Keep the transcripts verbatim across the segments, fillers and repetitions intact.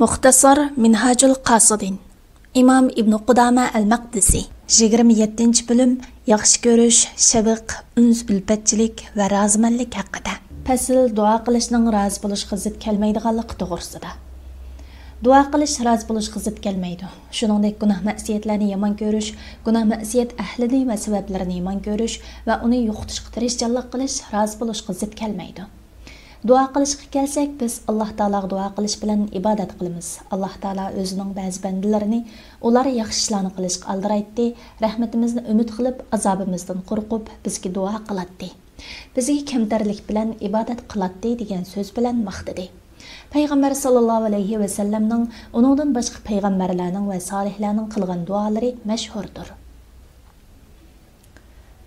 مۇختەسار مىنھاجۇل قاسىدىن، ئىمام ئىبنى قۇدامە ئەل مەقدىسى. يىگىرمە يەتتىنچى بۆلۈم. ياخشى كۆرۈش، شەۋق، ئۈنس-ئۈلپەتچىلىك ۋە رازىمەنلىك ھەققىدە. پەسىل، دۇئا قىلىشنىڭ رازى بولۇشقا زىت كەلمەيدىغانلىقى توغرىسىدا. دۇئا قىلىش رازى بولۇشقا زىت كەلمەيدۇ. شۇنىڭدەك گۇناھ-مەئسىيەتلەرنى يامان كۆرۈش، گۇناھ-مەئسىيەت ئەھلىنى ۋە سەۋەبلىرىنى يامان كۆرۈش ۋە ئۇنى يوقىتىشقا تىرىشچانلىق قىلىش رازى بولۇشقا زىت كەلمەيدۇ. دۇئا قىلىشقا كەلسەك، بىز ئاللاھ تائالاغا دۇئا قىلىش بىلەن ئىبادەت قىلىمىز. ئاللاھ تائالا ئۆزىنىڭ بەزى بەندىلىرىنى ئۇلار ياخشى ئىشلارنى قىلىشقا ئالدىرايتتى، رەھمىتىمىزنى ئۈمىد قىلىپ، ئازابىمىزدىن قورقۇپ، بىزگە دۇئا قىلاتتى. بىزگە كەمتەرلىك بىلەن ئىبادەت قىلاتتى دېگەن سۆز بىلەن ماختىدى. پەيغەمبەر ساللاللاھۇ ئەلەيھى ۋەسەللەمنىڭ، ئۇنىڭدىن باشقا پەيغەمبەرلەرنىڭ ۋە سالىھلارنىڭ قىلغان دۇئالىرى مەشھۇردۇر.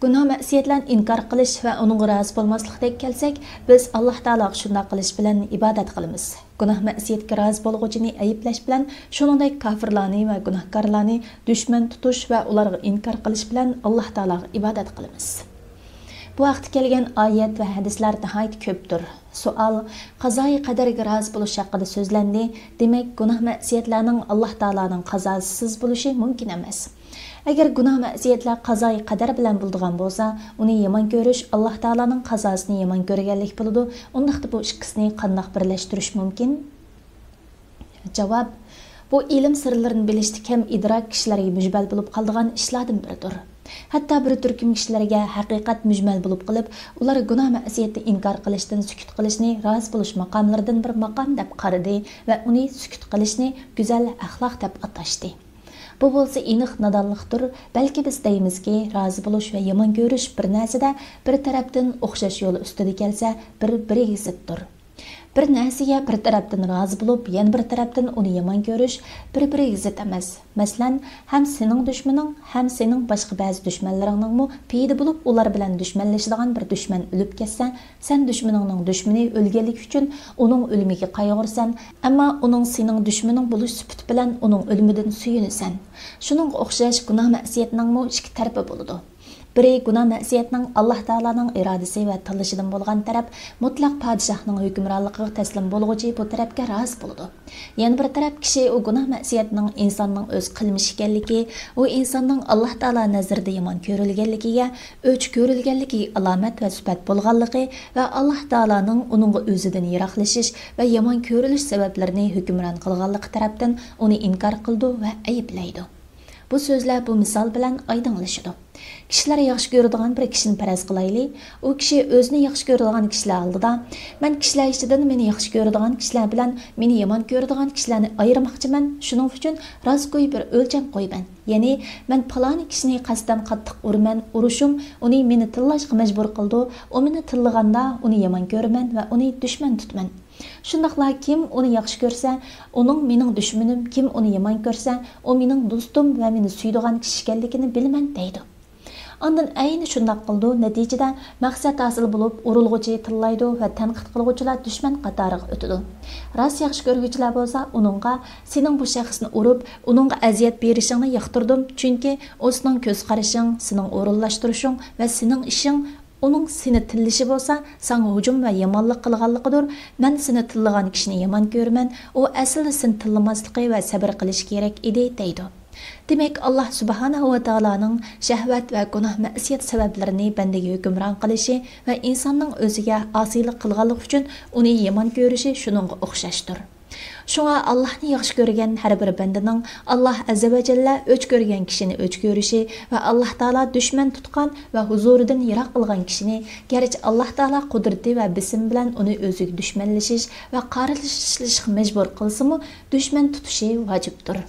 گۇناھ-مەئسىيەتلەرنى ئىنكار قىلىش ۋە ئۇنىڭغا رازى بولماسلىقتەك كەلسەك، بىز ئاللاھ تائالاغا شۇنداق قىلىش بىلەن ئىبادەت قىلىمىز. گۇناھ-مەئسىيەتكە رازى بولغۇچىنى ئەيىبلەش بىلەن، شۇنىڭدەك كاپىرلارنى ۋە گۇناھكارلارنى دۈشمەن تۇتۇش ۋە ئۇلارغا ئىنكار قىلىش بىلەن ئاللاھ تائالاغا ئىبادەت قىلىمىز. بۇ ھەقتە كەلگەن ئايەت ۋە ھەدىسلەر ناھايىتى كۆپتۇر. سوئال، قازايى قەدەرگە رازى بولۇش ھەققىدە سۆزلەندى. دېمەك، گۇناھ-مەئسىيەتلەرنىڭ ئاللاھ تائالانىڭ قازاسىسىز بولۇشى مۇمكىن ئەمەس. ئەگەر گۇناھ-مەئسىيەتلەر قازايى قەدەر بىلەن بولىدىغان بولسا، ئۇنى يامان كۆرۈش ئاللاھ تائالانىڭ قازاسىنى يامان كۆرگەنلىك بولىدۇ. ئۇنداقتا بۇ ئىككىسىنى قانداق بىرلەشتۈرۈش مۇمكىن؟ جاۋاب، بۇ ئىلىم سىرلىرىنى بىلىشتە كەم ئىدراك كىشىلەرگە مۈجمەل بولۇپ قالىدىغان ئىشلاردىن بىرىدۇر. ھەتتا بىر تۈركۈم كىشىلەرگە ھەقىقەت مۈجمەل بولۇپ قېلىپ، ئۇلار گۇناھ-مەئسىيەتنى ئىنكار قىلىشتىن سۈكۈت قىلىشنى رازى بولۇش ماقاملىرىدىن بىر ماقام دەپ قارىدى ۋە ئۇنى سۈكۈت قىلىشنى گۈزەل ئەخلاق دەپ ئاتاشتى. بۇ بولسا ئېنىق نادانلىقتۇر، بەلكى بىز دەيمىزكى، رازى بولۇش ۋە يامان كۆرۈش بىر نەرسىدە بىر تەرەپتىن ئوخشاش يول ئۈستىدە كەلسە، بىر-بىرىگە زىتتۇر. بىر نەرسىگە بىر تەرەپتىن رازى بولۇپ، يەنە بىر تەرەپتىن ئۇنى يامان كۆرۈش بىر-بىرىگە زىت ئەمەس. مەسىلەن، ھەم سېنىڭ دۈشمىنىڭ، ھەم سېنىڭ باشقا بەزى دۈشمەنلىرىڭنىڭمۇ پېيىدە بولۇپ، ئۇلار بىلەن دۈشمەنلىشىدىغان بىر دۈشمەن ئۆلۈپ كەتسە، سەن دۈشمىنىڭنىڭ دۈشمىنى ئۆلگەنلىكى ئۈچۈن ئۇنىڭ ئۆلۈمىگە قايغۇرىسەن، ئەمما ئۇنىڭ سېنىڭ دۈشمىنىڭ بولۇش سۈپىتى بىلەن ئۇنىڭ ئۆلۈمىدىن سۆيۈنىسەن. شۇنىڭغا ئوخشاش گۇناھ-مەئسىيەتنىڭمۇ ئىككى تەرىپى بولىدۇ. بىرى، گۇناھ-مەئسىيەتنىڭ ئاللاھ تائالانىڭ ئىرادىسى ۋە تاللىشىدىن بولغان تەرەپ مۇتلەق پادىشاھنىڭ ھۆكۈمرانلىقىغا تەسلىم بولغۇچى بۇ تەرەپكە رازى بولىدۇ. يەنە بىر تەرەپ كىشى ئۇ گۇناھ-مەئسىيەتنىڭ ئىنساننىڭ ئۆز قىلمىشى ئىكەنلىكى، ئۇ ئىنساننىڭ ئاللاھ تائالا نەزىرىدە يامان كۆرۈلگەنلىكىگە، ئۆچ كۆرۈلگەنلىكىگە ئالامەت ۋە سۈپەت بولغانلىقى ۋە ئاللاھ تائالانىڭ ئۇنىڭغا ئۆزىدىن يىراقلىشىش ۋە يامان كۆرۈلۈش سەۋەبلىرىنى ھۆكۈمران قىلغانلىقى تەرەپتىن ئۇنى ئىنكار قىلىدۇ ۋە ئەيىبلەيدۇ. بۇ سۆزلەر بۇ مىسال بىلەن ئايدىڭلىشىدۇ. كىشىلەر ياخشى كۆرىدىغان بىر كىشىنى پەرەز قىلايلى. ئۇ كىشى ئۆزىنى ياخشى كۆرىدىغان كىشىلەر ئالدىدا، مەن كىشىلەر ئىچىدىن مېنى ياخشى كۆرىدىغان كىشىلەر بىلەن مېنى يامان كۆرىدىغان كىشىلەرنى ئايرىماقچىمەن، شۇنىڭ ئۈچۈن راستگويى بىر ئۆلچەم قويىمەن. يەنى، مەن پالانى كىشىنى قەستەن قاتتىق ئۇرىمەن، ئۇرۇشۇم ئۇنى مېنى تىللاشقا مەجبۇر قىلىدۇ، ئۇ مېنى تىللىغاندا ئۇنى يامان كۆرىمەن ۋە ئۇنى دۈشمەن تۇتىمەن. شۇنداقلا كىم ئۇنى ياخشى كۆرسە، ئۇنىڭ مېنىڭ دۈشمىنىم، كىم ئۇنى يامان كۆرسە، ئۇ مېنىڭ دوستۇم ۋە مېنى سۆيىدىغان كىشى ئىكەنلىكىنى بىلىمەن، دەيدۇ. ئاندىن ئەينى شۇنداق قىلىدۇ، نەتىجىدە مەقسەت ھاسىل بولۇپ، ئۇرۇلغۇچى تىللايدۇ ۋە تەنقىد قىلغۇچىلار دۈشمەن قاتارىغا ئۆتىدۇ. راست ياخشى كۆرگۈچىلەر بولسا ئۇنىڭغا، سېنىڭ بۇ شەخسنى ئۇرۇپ، ئۇنىڭغا ئەزىيەت بېرىشىڭنى ياقتۇردۇم، چۈنكى ئۇ سېنىڭ كۆز قارىشىڭ، سېنىڭ ئورۇنلاشتۇرۇشۇڭ ۋە سېنىڭ ئىشىڭ، ئۇنىڭ سېنى تىللىشى بولسا ساڭا ھۇجۇم ۋە يامانلىق قىلغانلىقىدۇر، مەن سېنى تىللىغان كىشىنى يامان كۆرىمەن، ئۇ ئەسلىدە سېنى تىللىماسلىقى ۋە سەبرى قىلىشى كېرەك ئىدى، دەيدۇ. دېمەك، ئاللاھ سۇبھانەھۇ ۋە تائالانىڭ شەھۋەت ۋە گۇناھ-مەئسىيەت سەۋەبلىرىنى بەندىگە ھۆكۈمران قىلىشى ۋە ئىنساننىڭ ئۆزىگە ئاسىيلىق قىلغانلىقى ئۈچۈن ئۇنى يامان كۆرۈشى شۇنىڭغا ئوخشاشتۇر. شۇڭا ئاللاھنى ياخشى كۆرگەن ھەر بىر بەندىنىڭ ئاللاھ ئەززە ۋە جەللە ئۆچ كۆرگەن كىشىنى ئۆچ كۆرۈشى ۋە ئاللاھ تائالا دۈشمەن تۇتقان ۋە ھۇزۇرىدىن يىراق قىلغان كىشىنى، گەرچە ئاللاھ تائالا قۇدرىتى ۋە بېسىمى بىلەن ئۇنى ئۆزىگە دۈشمەنلىشىش ۋە قارشىلىشىشقا مەجبۇر قىلسىمۇ، دۈشمەن تۇتۇشى ۋاجىپتۇر.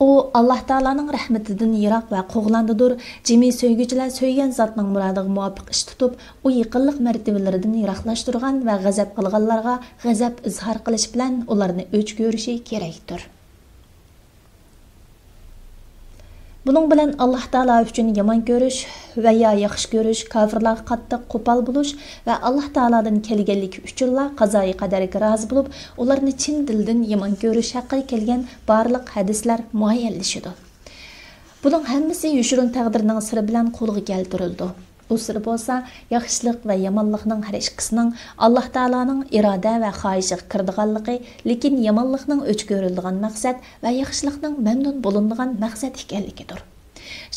ئۇ ئاللاھ تائالانىڭ رەھمىتىدىن يىراق ۋە قوغلاندىدۇر. جىمى سۆيگۈچىلەر سۆيگەن زاتنىڭ مۇرادىغا مۇۋاپىق ئىش تۇتۇپ، ئۇ يېقىنلىق مەرتىۋىلىرىدىن يىراقلاشتۇرغان ۋە غەزەپ قىلغانلارغا غەزەپ ئىزھار قىلىش بىلەن ئۇلارنى ئۆچ كۆرۈشى كېرەكتۇر. بۇنىڭ بىلەن ئاللاھ تائالا ئۈچۈن يامان كۆرۈش ۋە يا ياخشى كۆرۈش، كاپىرلارغا قاتتىق قوپال بولۇش ۋە ئاللاھ تائالادىن كەلگەنلىكى ئۈچۈنلا قازايى قەدەرگە رازى بولۇپ، ئۇلارنى چىن دىلدىن يامان كۆرۈش ھەققىدە كەلگەن بارلىق ھەدىسلەر مۇئەييەنلىشىدۇ. بۇنىڭ ھەممىسى يوشۇرۇن تەقدىرنىڭ سىرى بىلەن قولغا كەلتۈرۈلىدۇ. ئۇسۇل بولسا ياخشىلىق ۋە يامانلىقنىڭ ھەر ئىككىسىنىڭ ئاللاھ تائالانىڭ ئىرادە ۋە خاھىشىغا كىرىدىغانلىقى، لېكىن يامانلىقنىڭ ئۆچ كۆرۈلىدىغان مەقسەت ۋە ياخشىلىقنىڭ مەمنۇن بولۇنىدىغان مەقسەت ئىكەنلىكىدۇر.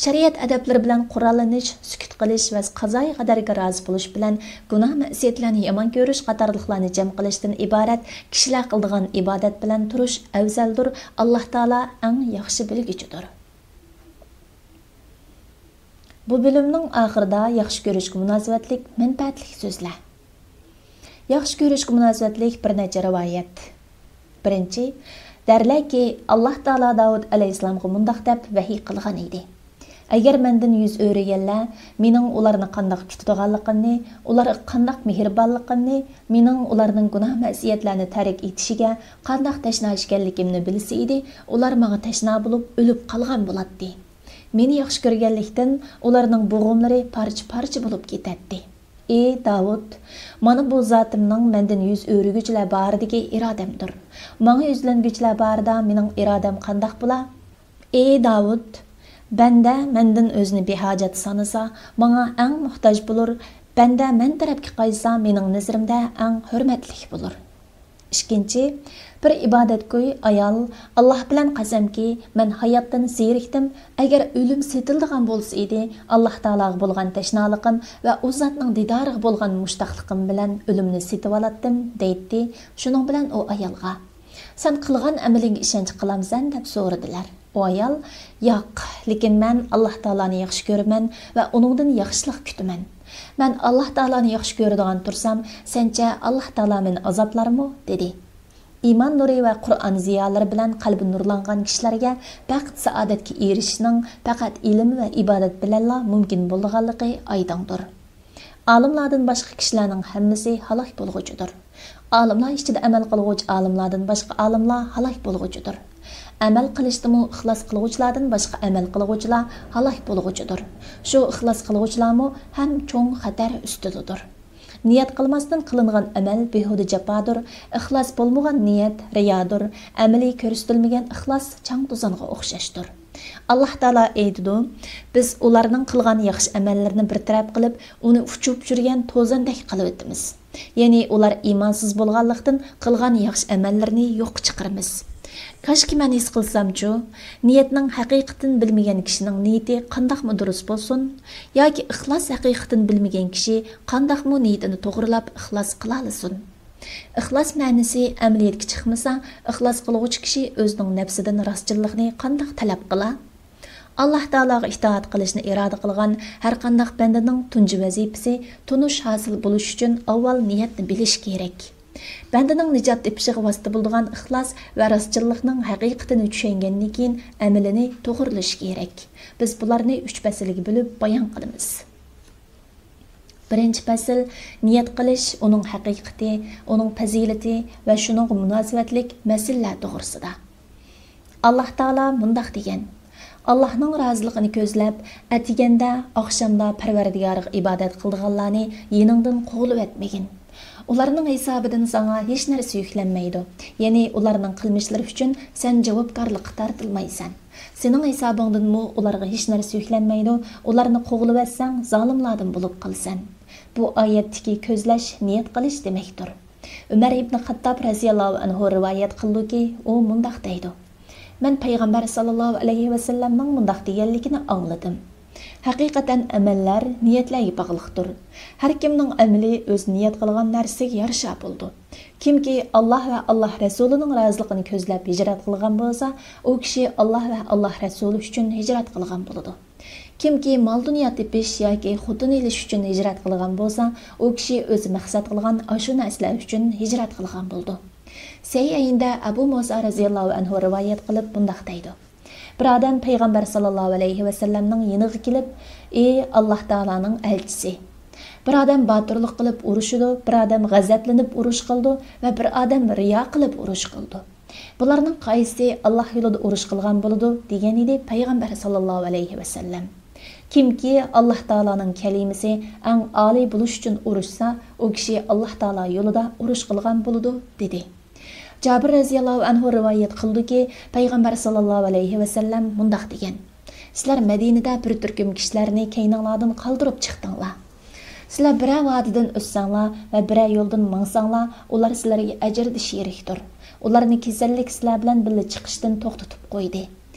شەرىئەت ئەدەپلىرى بىلەن قوراللىنىش، سۈكۈت قىلىش ۋە قازايى قەدەرگە رازى بولۇش بىلەن گۇناھ مەسىيەتلەرنى يامان كۆرۈش قاتارلىقلارنى جەم قىلىشتىن ئىبارەت كىشىلەر قىلىدىغان ئىبادەت بىلەن تۇرۇش ئەۋزەلدۇر، ئاللاھ تائالا ئەڭ ياخشى بىلگۈچىدۇر. بۇ بۆلۈمنىڭ ئاخىرىدا ياخشى كۆرۈشكە مۇناسىۋەتلىك مەنپەئەتلىك سۆزلەر. ياخشى كۆرۈشكە مۇناسىۋەتلىك بىر نەچچە رىۋايەت. بىرىنچى، دەرلەركى، ئاللاھ تائالا داۋۇت ئەلەيھىسسالامغا مۇنداق دەپ ۋەھىي قىلغان ئىدى: ئەگەر مەندىن يۈز ئۆرۈگەنلەر مېنىڭ ئۇلارنى قانداق كۈتىدىغانلىقىمنى، ئۇلارغا قانداق مېھرىبانلىقىمنى، مېنىڭ ئۇلارنىڭ گۇناھ مەسىيەتلەرنى تەرك ئېتىشىگە قانداق تەشنا ئىكەنلىكىمنى بىلسە ئىدى، ئۇلار ماڭا تەشنا بولۇپ ئۆلۈپ قالغان بولاتتى. مېنى ياخشى كۆرگەنلىكتىن، ئۇلارنىڭ بوغۇملىرى پارچە-پارچە بولۇپ كېتەتتى. ئى داۋۇت، مانا بۇ زاتىمنىڭ مەندىن يۈز ئۆرۈگۈچىلەر بارىدىكى ئىرادەمدۇر. ماڭا يۈزلەنگۈچىلەر بارىدا مېنىڭ ئىرادەم قانداق بولا؟ ئى داۋۇت، بەندە مەندىن ئۆزىنى بىھاجەت سانىسا، ماڭا ئەڭ موھتاج بولۇر، بەندە مەن تەرەپكە قايتسا، مېنىڭ نەزىرىمدە ئەڭ ھۆرمەتلىك بولۇر. ئىككىنچى، بىر ئىبادەتگوي ئايال، ئاللاھ بىلەن قەسەمكى، مەن ھاياتتىن زېرىكتىم، ئەگەر ئۆلۈم سېتىلىدىغان بولسا ئىدى، ئاللاھ تائالاغا بولغان تەشنالىقىم ۋە ئۇ زاتنىڭ دىدارىغا بولغان مۇشتاقلىقىم بىلەن ئۆلۈمنى سېتىۋالاتتىم، دەيتتى. شۇنىڭ بىلەن ئۇ ئايالغا، سەن قىلغان ئەمىلىڭگە ئىشەنچ قىلامسەن؟ دەپ سورىدىلەر. ئۇ ئايال، ياق، لېكىن مەن ئاللاھ تائالانى ياخشى كۆرىمەن ۋە ئۇنىڭدىن ياخشىلىق كۈتىمەن. مەن ئاللاھ تائالانى ياخشى كۆرىدىغان تۇرسام، سەنچە ئاللاھ تائالا مېنى ئازابلارمۇ؟ دېدى. ئىمان نۇرى ۋە قۇرئان زىيالىرى بىلەن قەلبى نۇرلانغان كىشىلەرگە بەخت-سائادەتكە ئېرىشىشنىڭ پەقەت ئىلىم ۋە ئىبادەت بىلەنلا مۇمكىن بولىدىغانلىقى ئايدىڭدۇر. ئالىملاردىن باشقا كىشىلەرنىڭ ھەممىسى ھالاك بولغۇچىدۇر. ئالىملار ئىچىدە ئەمەل قىلغۇچى ئالىملاردىن باشقا ئالىملار ھالاك بولغۇچىدۇر. ئەمەل قىلىشتىمۇ ئىخلاس قىلغۇچىلاردىن باشقا ئەمەل قىلغۇچىلار ھالاك بولغۇچىدۇر. شۇ ئىخلاس قىلغۇچىلارمۇ ھەم چوڭ خەتەر ئۈستىدىدۇر. نىيەت قىلماستىن قىلىنغان ئەمەل بىھۇدە جاپادۇر، ئىخلاس بولمىغان نىيەت رىيادۇر، ئەمەلىي كۆرسىتىلمىگەن ئىخلاس چاڭ-توزانغا ئوخشاشتۇر. ئاللاھ تائالا ئېيتىدۇ، بىز ئۇلارنىڭ قىلغان ياخشى ئەمەللىرىنى بىر تەرەپ قىلىپ، ئۇنى ئۇچۇپ يۈرگەن توزاندەك قىلىۋېتىمىز. يەنى ئۇلار ئىمانسىز بولغانلىقتىن قىلغان ياخشى ئەمەللىرىنى يوققا چىقىرىمىز. كاشكى مەن ھېس قىلسامچۇ؟ نىيەتنىڭ ھەقىقىتىنى بىلمىگەن كىشىنىڭ نىيىتى قانداقمۇ دۇرۇس بولسۇن، ياكى ئىخلاس ھەقىقىتىنى بىلمىگەن كىشى قانداقمۇ نىيىتىنى توغرىلاپ ئىخلاس قىلالىسۇن؟ ئىخلاس مەنىسى ئەمەلىيەتكە چىقمىسا، ئىخلاس قىلغۇچى كىشى ئۆزىنىڭ نەپسىدىن راستچىللىقنى قانداق تەلەپ قىلا؟ ئاللاھ تائالاغا ئىتائەت قىلىشنى ئىرادە قىلغان ھەرقانداق بەندىنىڭ تۇنجى ۋەزىپىسى تونۇش ھاسىل بولۇش ئۈچۈن ئاۋۋال نىيەتنى بىلىش كېرەك. بەندىنىڭ نىجات تېپىشىغا ۋاسىتە بولىدىغان ئىخلاس ۋە راستچىللىقنىڭ ھەقىقىتىنى چۈشەنگەندىن كېيىن ئەمىلىنى توغرىلىشى كېرەك. بىز بۇلارنى ئۈچ پەسىلگە بۆلۈپ بايان قىلىمىز. بىرىنچى پەسىل، نىيەت قىلىش، ئۇنىڭ ھەقىقىتى، ئۇنىڭ پەزىلىتى ۋە شۇنىڭغا مۇناسىۋەتلىك مەسىلىلەر توغرىسىدا. ئاللاھ تائالا مۇنداق دېگەن، ئاللاھنىڭ رازىلىقىنى كۆزلەپ، ئەتىگەندە، ئاخشامدا پەرۋەردىگارىغا ئىبادەت قىلىدىغانلارنى يېنىڭدىن قوغلىۋەتمىگىن. ئۇلارنىڭ ھېسابىدىن ساڭا ھېچ نەرسە يۈكلەنمەيدۇ، يەنى ئۇلارنىڭ قىلمىشلىرى ئۈچۈن سەن جاۋابكارلىققا تارتىلمايسەن. سېنىڭ ھېسابىڭدىنمۇ ئۇلارغا ھېچ نەرسە يۈكلەنمەيدۇ، ئۇلارنى قوغلىۋەتسەڭ زالىملاردىن بولۇپ قالىسەن. بۇ ئايەتتىكى كۆزلەش نىيەت قىلىش دېمەكتۇر. ئۆمەر ئىبنى خەتتاب رەزىياللاھۇ ئەنھۇ رىۋايەت قىلىدۇكى، ئۇ مۇنداق دەيدۇ، مەن پەيغەمبەر ساللاللاھۇ ئەلەيھى ۋەسەللەمنىڭ مۇنداق دېگەنلىكىنى ئاڭلىدىم، ھەقىقەتەن ئەمەللەر نىيەتلەرگە باغلىقتۇر. ھەر كىمنىڭ ئەمىلى ئۆزى نىيەت قىلغان نەرسىگە يارىشا بولىدۇ. كىمكى ئاللاھ ۋە ئاللاھ رەسۇلىنىڭ رازىلىقىنى كۆزلەپ ھىجرەت قىلغان بولسا، ئۇ كىشى ئاللاھ ۋە ئاللاھ رەسۇلى ئۈچۈن ھىجرەت قىلغان بولىدۇ. كىمكى مال-دۇنيا تېپىش ياكى خوتۇن ئېلىش ئۈچۈن ھىجرەت قىلغان بولسا، ئۇ كىشى ئۆزى مەقسەت قىلغان ئاشۇ نەرسىلەر ئۈچۈن ھىجرەت قىلغان بولىدۇ. سەھىھەيندە ئەبۇ مۇسا رەزىياللاھۇ ئەنھۇ رىۋايەت قىلىپ مۇنداق دەيدۇ، بىر ئادەم پەيغەمبەر ساللاللاھۇ ئەلەيھى ۋەسەللەمنىڭ يېنىغا كېلىپ، ئى ئاللاھ تائالانىڭ ئەلچىسى، بىر ئادەم باتۇرلۇق قىلىپ ئۇرۇشىدۇ، بىر ئادەم غەزەپلىنىپ ئۇرۇش قىلىدۇ ۋە بىر ئادەم رىيا قىلىپ ئۇرۇش قىلىدۇ. بۇلارنىڭ قايسىسى ئاللاھ يولىدا ئۇرۇش قىلغان بولىدۇ؟ دېگەن ئىدى پەيغەمبەر ساللاللاھۇ ئەلەيھى ۋەسەللەم. كىمكى ئاللاھ تائالانىڭ كەلىمىسى ئەڭ ئالىي بولۇش ئۈچۈن ئۇرۇشسا، ئۇ كىشى ئاللاھ تائالا يولىدا ئۇرۇش قىلغان بولىدۇ، دېدى. جابىر رەزىياللاھۇ ئەنھۇ رىۋايەت قىلىدۇكى، پەيغەمبەر ساللاللاھۇ ئەلەيھى ۋەسەللەم مۇنداق دېگەن، سىلەر مەدىنىدە بىر تۈركۈم كىشىلەرنى كەينىڭلاردىن قالدۇرۇپ چىقتىڭلار. سىلەر بىرەر ۋادىدىن ئۆتسەڭلار ۋە بىرەر يولدىن ماڭساڭلار، ئۇلار سىلەرگە ئەجىردە شېرىكتۇر. ئۇلارنى كېسەللىك سىلەر بىلەن بىللە چىقىشتىن توختىتىپ قويدى.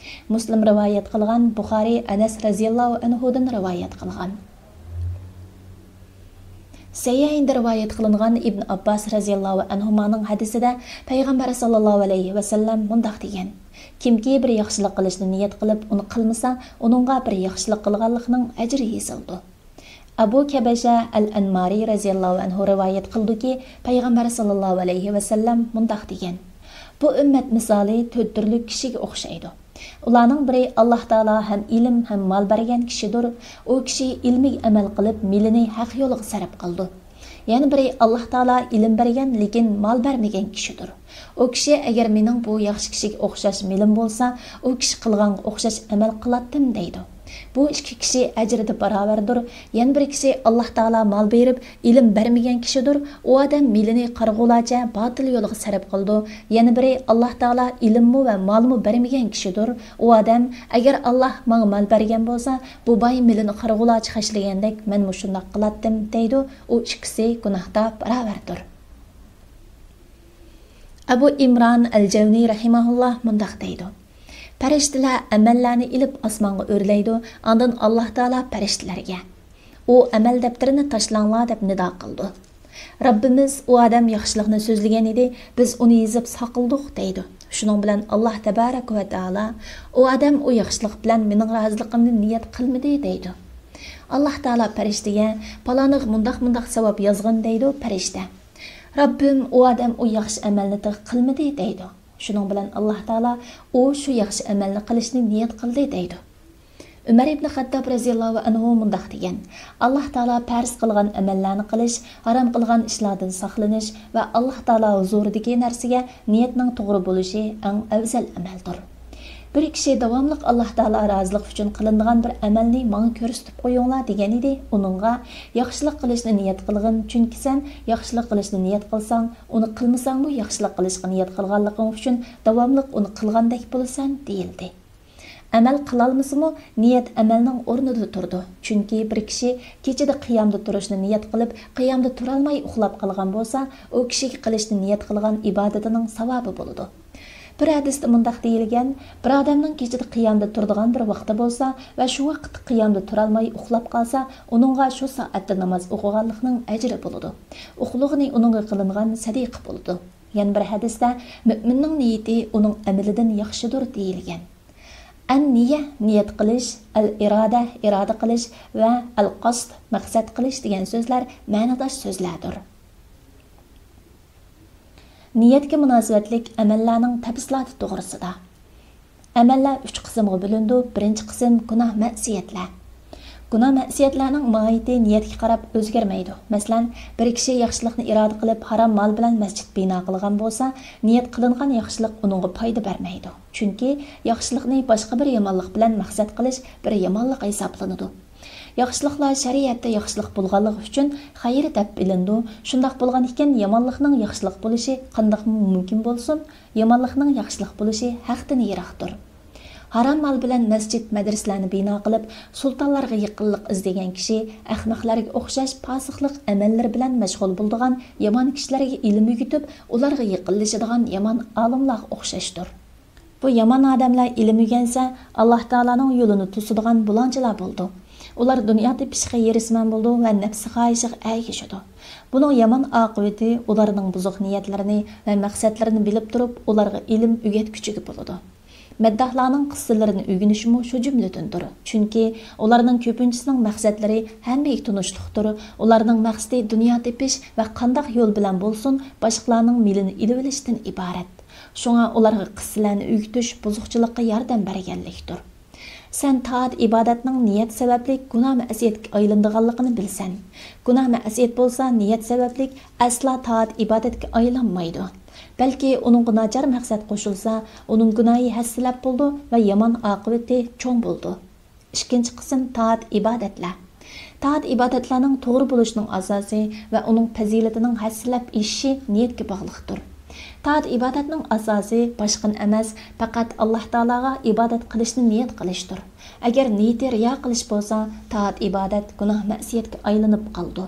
مۇسلىم رىۋايەت قىلغان، بۇخارىي ئەنەس رەزىياللاھۇ ئەنھۇدىن رىۋايەت قىلغان. سەھىھەيندە رىۋايەت قىلىنغان ئىبن ئابباس رەزىياللاھۇ ئەنھۇمانىڭ ھەدىسىدە پەيغەمبەر ساللاللاھۇ ئەلەيھى ۋەسەللەم مۇنداق دېگەن: كىمكى بىر ياخشىلىق قىلىشنى نىيەت قىلىپ، ئۇنى قىلمىسا، ئۇنىڭغا بىر ياخشىلىق قىلغانلىقنىڭ ئەجرى يېزىلىدۇ. ئەبۇ كەبەشە ئەل ئەنمارى رەزىياللاھۇ ئەنھۇ رىۋايەت قىلىدۇكى، پەيغەمبەر ساللاللاھۇ ئەلەيھى ۋەسەللەم مۇنداق دېگەن: بۇ ئۈممەت مىسالى تۆت تۈرلۈك كىشىگە ئوخشايدۇ. ئۇلارنىڭ بىرى، ئاللاھ تائالا ھەم ئىلىم، ھەم مال بەرگەن كىشىدۇر. ئۇ كىشى ئىلمىگە ئەمەل قىلىپ، مېلىنى ھەق يولىغا سەرپ قىلىدۇ. يەنە بىرى، ئاللاھ تائالا ئىلىم بەرگەن، لېكىن مال بەرمىگەن كىشىدۇر. ئۇ كىشى، ئەگەر مېنىڭ بۇ ياخشى كىشىگە ئوخشاش مېلىم بولسا، ئۇ كىشى قىلغانغا ئوخشاش ئەمەل قىلاتتىم، دەيدۇ. بۇ ئىككى كىشى ئەجرىدە باراۋەردۇر. يەنە بىر كىشى، ئاللاھ تائالا مال بېرىپ، ئىلىم بەرمىگەن كىشىدۇر. ئۇ ئادەم مېلىنى قارىغۇلارچە باتىل يولغا سەرپ قىلىدۇ. يەنە بىرى، ئاللاھ تائالا ئىلىممۇ ۋە مالمۇ بەرمىگەن كىشىدۇر. ئۇ ئادەم، ئەگەر ئاللاھ ماڭا مال بەرگەن بولسا، بۇ باي مېلىنى قارىغۇلارچە خەجلىگەندەك مەنمۇ شۇنداق قىلاتتىم، دەيدۇ. ئۇ ئىككىسى گۇناھتا باراۋەردۇر. ئەبۇ ئىمران ئەل جەۋنى رەھىمەھۇللاھ مۇنداق دەيدۇ: پەرىشتىلەر ئەمەللەرنى ئېلىپ ئاسمانغا ئۆرلەيدۇ، ئاندىن ئاللاھ تائالا پەرىشتىلەرگە، ئۇ ئەمەل دەپتىرىنى تاشلاڭلار دەپ نىدا قىلىدۇ. رەببىمىز، ئۇ ئادەم ياخشىلىقنى سۆزلىگەن ئىدى، بىز ئۇنى يېزىپ ساقلىدۇق، دەيدۇ. شۇنىڭ بىلەن ئاللاھ تەبارەك ۋە تائالا، ئۇ ئادەم ئۇ ياخشىلىق بىلەن مېنىڭ رازىلىقىمنى نىيەت قىلمىدى، دەيدۇ. ئاللاھ تائالا پەرىشتىگە، پالانىغا مۇنداق مۇنداق ساۋاب يازغىن، دەيدۇ پەرىشتە. رەببىم، ئۇ ئادەم ئۇ ياخشى ئەمەلنى تېخى قىلمىدى، دەيدۇ. شۇنىڭ بىلەن ئاللاھ تائالا، ئۇ شۇ ياخشى ئەمەلنى قىلىشنى نىيەت قىلدى، دەيدۇ. ئۆمەر ئىبنى خەتتاب رەزىياللاھۇ ئەنھۇ مۇنداق دېگەن: ئاللاھ تائالا پەرز قىلغان ئەمەللەرنى قىلىش، ھارام قىلغان ئىشلاردىن ساقلىنىش ۋە ئاللاھ تائالا ھۇزۇرىدىكى نەرسىگە نىيەتنىڭ توغرا بولۇشى ئەڭ ئەۋزەل ئەمەلدۇر. بىر كىشى داۋاملىق ئاللاھ تائالا رازىلىقى ئۈچۈن قىلىنىدىغان بىر ئەمەلنى ماڭا كۆرسىتىپ قويۇڭلار دېگەن ئىدى، ئۇنىڭغا، ياخشىلىق قىلىشنى نىيەت قىلغىن، چۈنكى سەن ياخشىلىق قىلىشنى نىيەت قىلساڭ، ئۇنى قىلمىساڭمۇ ياخشىلىق قىلىشقا نىيەت قىلغانلىقىڭ ئۈچۈن داۋاملىق ئۇنى قىلغاندەك بولىسەن، دېيىلدى. ئەمەل قىلالمىسىمۇ، نىيەت ئەمەلنىڭ ئورنىدا تۇرىدۇ. چۈنكى بىر كىشى كېچىدە قىيامدا تۇرۇشنى نىيەت قىلىپ، قىيامدا تۇرالماي ئۇخلاپ قالغان بولسا، ئۇ كىشىگە قىلىشنى نىيەت قىلغان ئىبادىتىنىڭ ساۋابى بولىدۇ. بىر ھەدىستە مۇنداق دېيىلگەن: بىر ئادەمنىڭ كېچىدە قىيامدا تۇرىدىغان بىر ۋاقتى بولسا ۋە شۇ ۋاقىتتا قىيامدا تۇرالماي ئۇخلاپ قالسا، ئۇنىڭغا شۇ سائەتتە ناماز ئوقۇغانلىقنىڭ ئەجرى بولىدۇ. ئۇخلىغىنى ئۇنىڭغا قىلىنغان سەدىقە بولىدۇ. يەنە بىر ھەدىستە، مۆمىننىڭ نىيىتى ئۇنىڭ ئەمىلىدىن ياخشىدۇر، دېيىلگەن. ئەن نىيە، نىيەت قىلىش، ئەل ئىرادە، ئىرادە قىلىش ۋە ئەل قەسد، مەقسەت قىلىش دېگەن سۆزلەر مەنىداش سۆزلەردۇر. نىيەتكە مۇناسىۋەتلىك ئەمەللەرنىڭ تەپسىلاتى توغرىسىدا. ئەمەللەر ئۈچ قىسىمغا بۆلۈنىدۇ. بىرىنچى قىسىم گۇناھ مەسىيەتلەر. گۇناھ مەسىيەتلەرنىڭ ماھىيىتى نىيەتكە قاراپ ئۆزگەرمەيدۇ. مەسىلەن، بىر كىشى ياخشىلىقنى ئىرادە قىلىپ، ھارام مال بىلەن مەسچىت بىنا قىلغان بولسا، نىيەت قىلىنغان ياخشىلىق ئۇنىڭغا پايدا بەرمەيدۇ. چۈنكى ياخشىلىقنى باشقا بىر يامانلىق بىلەن مەقسەت قىلىش بىر يامانلىق ھېسابلىنىدۇ. ياخشىلىقلار شەرىئەتتە ياخشىلىق بولغانلىقى ئۈچۈن خەير دەپ بىلىنىدۇ. شۇنداق بولغان ئىكەن، يامانلىقنىڭ ياخشىلىق بولۇشى قانداقمۇ مۇمكىن بولسۇن؟ يامانلىقنىڭ ياخشىلىق بولۇشى ھەقتىن يىراقتۇر. ھارام مال بىلەن مەسچىت، مەدرىسىلەرنى بىنا قىلىپ، سۇلتانلارغا يېقىنلىق ئىزدىگەن كىشى ئەخمەقلەرگە ئوخشاش پاسىقلىق ئەمەللىرى بىلەن مەشغۇل بولىدىغان يامان كىشىلەرگە ئىلىم ئۆگىتىپ، ئۇلارغا يېقىنلىشىدىغان يامان ئالىملارغا ئوخشاشتۇر. بۇ يامان ئادەملەر ئىلىم ئۆگەنسە، ئاللاھ تائالانىڭ يولىنى توسىدىغان بۇلاڭچىلار بولىدۇ. ئۇلار دۇنيا تېپىشقا ھېرىسمەن بولىدۇ ۋە نەپسى خاھىشىغا ئەگىشىدۇ. بۇنىڭ يامان ئاقىۋىتى ئۇلارنىڭ بۇزۇق نىيەتلىرىنى ۋە مەقسەتلىرىنى بىلىپ تۇرۇپ، ئۇلارغا ئىلىم ئۆگەتكۈچىگە بولىدۇ. مەدداھلارنىڭ قىسسىلىرىنى ئۆگىنىشىمۇ شۇ جۈملىدىندۇر. چۈنكى ئۇلارنىڭ كۆپىنچىسىنىڭ مەقسەتلىرى ھەممىگە تونۇشلۇقتۇر. ئۇلارنىڭ مەقسىتى دۇنيا تېپىش ۋە قانداق يول بىلەن بولسۇن، باشقىلارنىڭ مېلىنى ئېلىۋېلىشتىن ئىبارەت. شۇڭا ئۇلارغا قىسسىلەرنى ئۆگىتىش بۇزۇقچىلىققا ياردەم بەرگەنلىكتۇر. سەن تائەت-ئىبادەتنىڭ نىيەت سەۋەبلىك گۇناھ-مەسىيەتكە ئايلىنىدىغانلىقىنى بىلىسەن. گۇناھ-مەسىيەت بولسا نىيەت سەۋەبلىك ئەسلا تائەت-ئىبادەتكە ئايلانمايدۇ. بەلكى ئۇنىڭغا ناچار مەقسەت قوشۇلسا، ئۇنىڭ گۇناھى ھەسسىلەپ بولىدۇ ۋە يامان ئاقىۋىتى چوڭ بولىدۇ. ئىككىنچى قىسىم تائەت-ئىبادەتلەر. تائەت-ئىبادەتلەرنىڭ توغرا بولۇشىنىڭ ئاساسى ۋە ئۇنىڭ پەزىلىتىنىڭ ھەسسىلەپ ئېشىشى نىيەتكە باغلىقتۇر. تائەت-ئىبادەتنىڭ ئاساسى باشقىنى ئەمەس، پەقەت ئاللاھ تائالاغا ئىبادەت قىلىشنى نىيەت قىلىشتۇر. ئەگەر نىيىتى رىيا قىلىش بولسا، تائەت-ئىبادەت گۇناھ-مەسىيەتكە ئايلىنىپ قالىدۇ.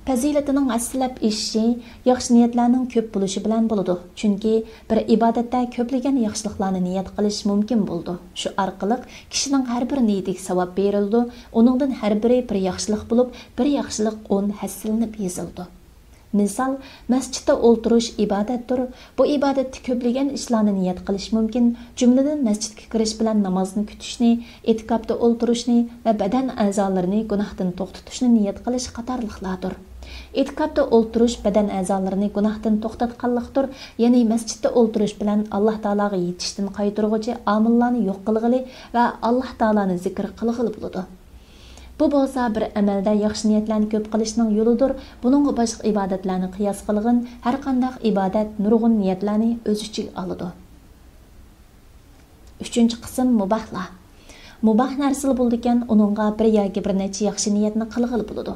پەزىلىتىنىڭ ھەسسىلەپ ئېشىشى ياخشى نىيەتلەرنىڭ كۆپ بولۇشى بىلەن بولىدۇ، چۈنكى بىر ئىبادەتتە كۆپلىگەن ياخشىلىقلارنى نىيەت قىلىش مۇمكىن بولىدۇ. شۇ ئارقىلىق كىشىنىڭ ھەر بىر نىيىتىگە ساۋاب بېرىلىدۇ، ئۇنىڭدىن ھەر بىرى بىر ياخشىلىق بولۇپ، بىر ياخشىلىق ئون ھەسسىلىنىپ يېزىلىدۇ. مىسال، مەسچىتتە ئولتۇرۇش ئىبادەتتۇر. بۇ ئىبادەتتە كۆپلىگەن ئىشلارنى نىيەت قىلىش مۇمكىن، جۈملىدىن مەسچىتكە كىرىش بىلەن نامازنى كۈتۈشنى، ئېتىكاپتا ئولتۇرۇشنى ۋە بەدەن ئەزالىرىنى گۇناھتىن توختىتىشنى نىيەت قىلىش قاتارلىقلاردۇر. ئېتىكاپتا ئولتۇرۇش بەدەن ئەزالىرىنى گۇناھتىن توختاتقانلىقتۇر، يەنى مەسچىتتە ئولتۇرۇش بىلەن ئاللاھ تائالاغا يېتىشتىن قايتۇرغۇچى ئامىللارنى يوق قىلغىلى ۋە ئاللاھ تائالانى زىكىر قىلغىلى بولىدۇ. بۇ بولسا بىر ئەمەلدە ياخشى نىيەتلەرنى كۆپ قىلىشنىڭ يولىدۇر. بۇنىڭغا باشقا ئىبادەتلەرنى قىياس قىلغىن، ھەرقانداق ئىبادەت نۇرغۇن نىيەتلەرنى ئۆز ئىچىگە ئالىدۇ. ئۈچىنچى قىسىم مۇباھلار. مۇباھ نەرسىلا بولىدىكەن، ئۇنىڭغا بىر ياكى بىر نەچچە ياخشى نىيەتنى قىلغىلى بولىدۇ.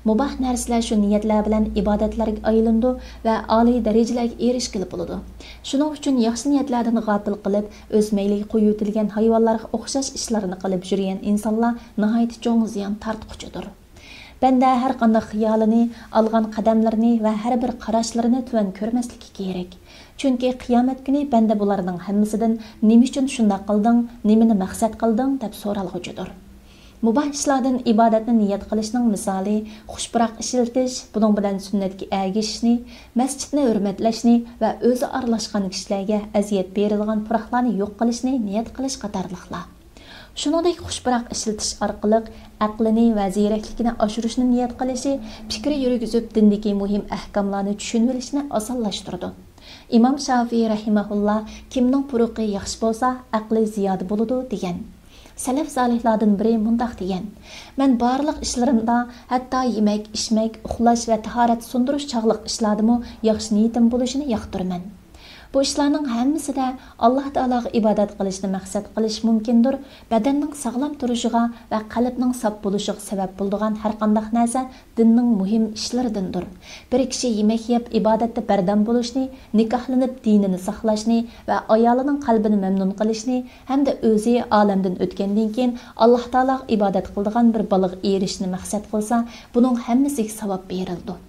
مۇباھ نەرسىلەر شۇ نىيەتلەر بىلەن ئىبادەتلەرگە ئايلىنىدۇ ۋە ئالىي دەرىجىلەرگە ئېرىشكىلى بولىدۇ. شۇنىڭ ئۈچۈن ياخشى نىيەتلەردىن غاپىل قىلىپ، ئۆز مەيلىگە قويۇۋېتىلگەن ھايۋانلارغا ئوخشاش ئىشلارنى قىلىپ يۈرگەن ئىنسانلار ناھايىتى چوڭ زىيان تارتقۇچىدۇر. بەندە ھەرقانداق خىيالىنى، ئالغان قەدەملىرىنى ۋە ھەر بىر قاراشلىرىنى تۆۋەن كۆرمەسلىكى كېرەك. چۈنكى قىيامەت كۈنى بەندە بۇلارنىڭ ھەممىسىدىن «نېمە ئۈچۈن شۇنداق قىلدىڭ؟ نېمىنى مەقسەت قىلدىڭ؟» دەپ سورالغۇچىدۇر. مۇباھ ئىشلاردىن ئىبادەتنى نىيەت قىلىشنىڭ مىسالى، خۇش پۇراق ئىشلىتىش، بۇنىڭ بىلەن سۈننەتكە ئەگىشىشنى، مەسچىتنى ھۆرمەتلەشنى ۋە ئۆزى ئارىلاشقان كىشىلەرگە ئەزىيەت بېرىدىغان پۇراقلارنى يوق قىلىشنى نىيەت قىلىش قاتارلىقلار. شۇنىڭدەك خۇش پۇراق ئىشلىتىش ئارقىلىق ئەقلىنى ۋە زېرەكلىكىنى ئاشۇرۇشنى نىيەت قىلىشى پىكىر يۈرگۈزۈپ، دىندىكى مۇھىم ئەھكاملارنى چۈشىنىۋېلىشنى ئاسانلاشتۇرىدۇ. ئىمام شافىئى رەھىمەھۇللا، «كىمنىڭ پۇرىقى ياخشى بولسا، ئەقلى زىيادە بولىدۇ» دېگەن. سەلەف سالىھلاردىن بىرى مۇنداق دېگەن، «مەن بارلىق ئىشلىرىمدا، ھەتتا يېمەك، ئىچمەك، ئۇخلاش ۋە تاھارەت سۇندۇرۇش چاغلىق ئىشلاردىمۇ ياخشى نىيىتىم بولۇشىنى ياقتۇرىمەن.» بۇ ئىشلارنىڭ ھەممىسىدە ئاللاھ تائالاغا ئىبادەت قىلىشنى مەقسەت قىلىش مۇمكىندۇر. بەدەننىڭ ساغلام تۇرۇشىغا ۋە قەلبنىڭ ساپ بولۇشىغا سەۋەب بولىدىغان ھەرقانداق نەرسە دىننىڭ مۇھىم ئىشلىرىدىندۇر. بىر كىشى يېمەك يەپ ئىبادەتتە بەردەم بولۇشنى، نىكاھلىنىپ دىنىنى ساقلاشنى ۋە ئايالىنىڭ قەلبىنى مەمنۇن قىلىشنى ھەمدە ئۆزى ئالەمدىن ئۆتكەندىن كېيىن ئاللاھ تائالاغا ئىبادەت قىلىدىغان بىر بالىغا ئېرىشىشنى مەقسەت قىلسا، بۇنىڭ ھەممىسىگە ساۋاب بېرىلىدۇ.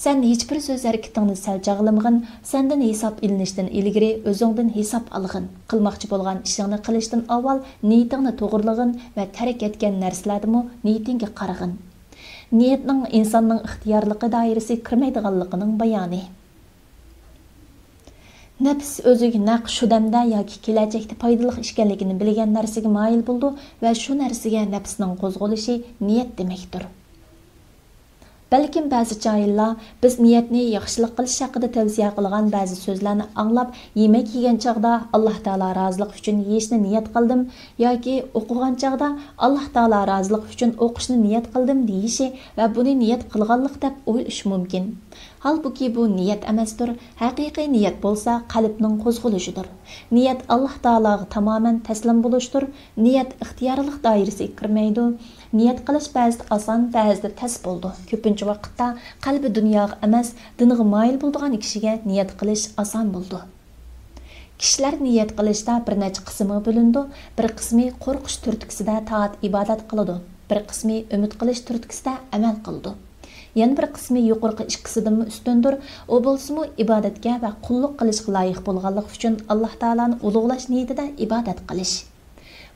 سەن ھېچبىر سۆز ھەرىكىتىڭنى سەل چاغلىمىغىن، سەندىن ھېساب ئېلىنىشتىن ئىلگىرى ئۆزۈڭدىن ھېساب ئالغىن. قىلماقچى بولغان ئىشىڭنى قىلىشتىن ئاۋۋال نىيىتىڭنى توغرىلىغىن ۋە تەرك ئەتكەن نەرسىلەردىمۇ نىيىتىڭگە قارىغىن. نىيەتنىڭ ئىنساننىڭ ئىختىيارلىقى دائىرىسىگە كىرمەيدىغانلىقىنىڭ بايانى. نەپس ئۆزىگە نەق شۇ دەمدە ياكى كېلەچەكتە پايدىلىق ئىكەنلىكىنى بىلگەن نەرسىگە مايىل بولىدۇ ۋە شۇ نەرسىگە نەپسنىڭ قوزغىلىشى نىيەت دېمەكتۇر. بەلكىم بەزى جاھىللار بىز نىيەتنى ياخشىلىق قىلىش ھەققىدە تەۋسىيە قىلغان بەزى سۆزلەرنى ئاڭلاپ، يېمەك يېگەن چاغدا ئاللاھ تائالا رازىلىقى ئۈچۈن يېيىشنى نىيەت قىلدىم ياكى ئوقۇغان چاغدا ئاللاھ تائالا رازىلىقى ئۈچۈن ئوقۇشنى نىيەت قىلدىم دېيىشى ۋە بۇنى نىيەت قىلغانلىق دەپ ئويلىشى مۇمكىن. ھالبۇكى، بۇ نىيەت ئەمەستۇر، ھەقىقىي نىيەت بولسا قەلبنىڭ قوزغىلىشىدۇر. نىيەت ئاللاھ تائالاغا تامامەن تەسلىم بولۇشتۇر. نىيەت ئىختىيارلىق دائىرىسىگە كىرمەيدۇ. نىيەت قىلىش بەزىدە ئاسان، بەزىدە تەس بولىدۇ. كۆپىنچە ۋاقىتتا قەلبى دۇنياغا ئەمەس، دىنغا مايىل بولىدىغان كىشىگە نىيەت قىلىش ئاسان بولىدۇ. كىشىلەر نىيەت قىلىشتا بىر نەچچە قىسىمغا بۆلۈنىدۇ. بىر قىسمى قورقۇش تۈرتكىسىدە تائەت ئىبادەت قىلىدۇ. بىر قىسمى ئۈمىد قىلىش تۈرتكىسىدە ئەمەل قىلىدۇ. يەنە بىر قىسمى يۇقىرىقى ئىككىسىدىنمۇ ئۈستۈندۇر. ئۇ بولسىمۇ ئىبادەتكە ۋە قۇللۇق قىلىشقا لايىق بولغانلىقى ئۈچۈن ئاللاھ تائالانى ئۇلۇغلاش نىيىتىدە ئىبادەت قىلىش.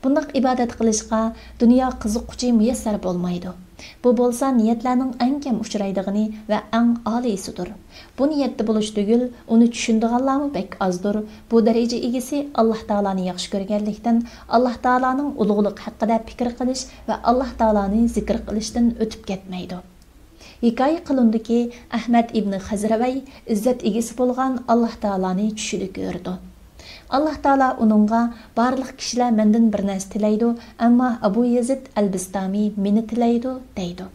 بۇنداق ئىبادەت قىلىشقا دۇنيا قىزىققۇچى مۇيەسسەر بولمايدۇ. بۇ بولسا نىيەتلەرنىڭ ئەڭ كەم ئۇچرايدىغىنى ۋە ئەڭ ئالىيسىدۇر. بۇ نىيەتتە بولۇش تۈگۈل، ئۇنى چۈشىنىدىغانلارمۇ بەك ئازدۇر. بۇ دەرىجە ئىگىسى ئاللاھ تائالانى ياخشى كۆرگەنلىكتىن، ئاللاھ تائالانىڭ ئۇلۇغلۇقى ھەققىدە پىكىر قىلىش ۋە ئاللاھ تائالانى زىكىر قىلىشتىن ئۆتۈپ كەتمەيدۇ. ھېكايە قىلىنىدۇكى، ئەھمەد ئىبنى خەزرەۋەي ئىززەت ئىگىسى بولغان ئاللاھ تائالانى چۈشىدە كۆرىدۇ. ئاللاھ تائالا ئۇنىڭغا، بارلىق كىشىلەر مەندىن بىر نەرسە تىلەيدۇ، ئەمما ئەبۇ يېزىد ئەلبىستامى مېنى تىلەيدۇ، دەيدۇ.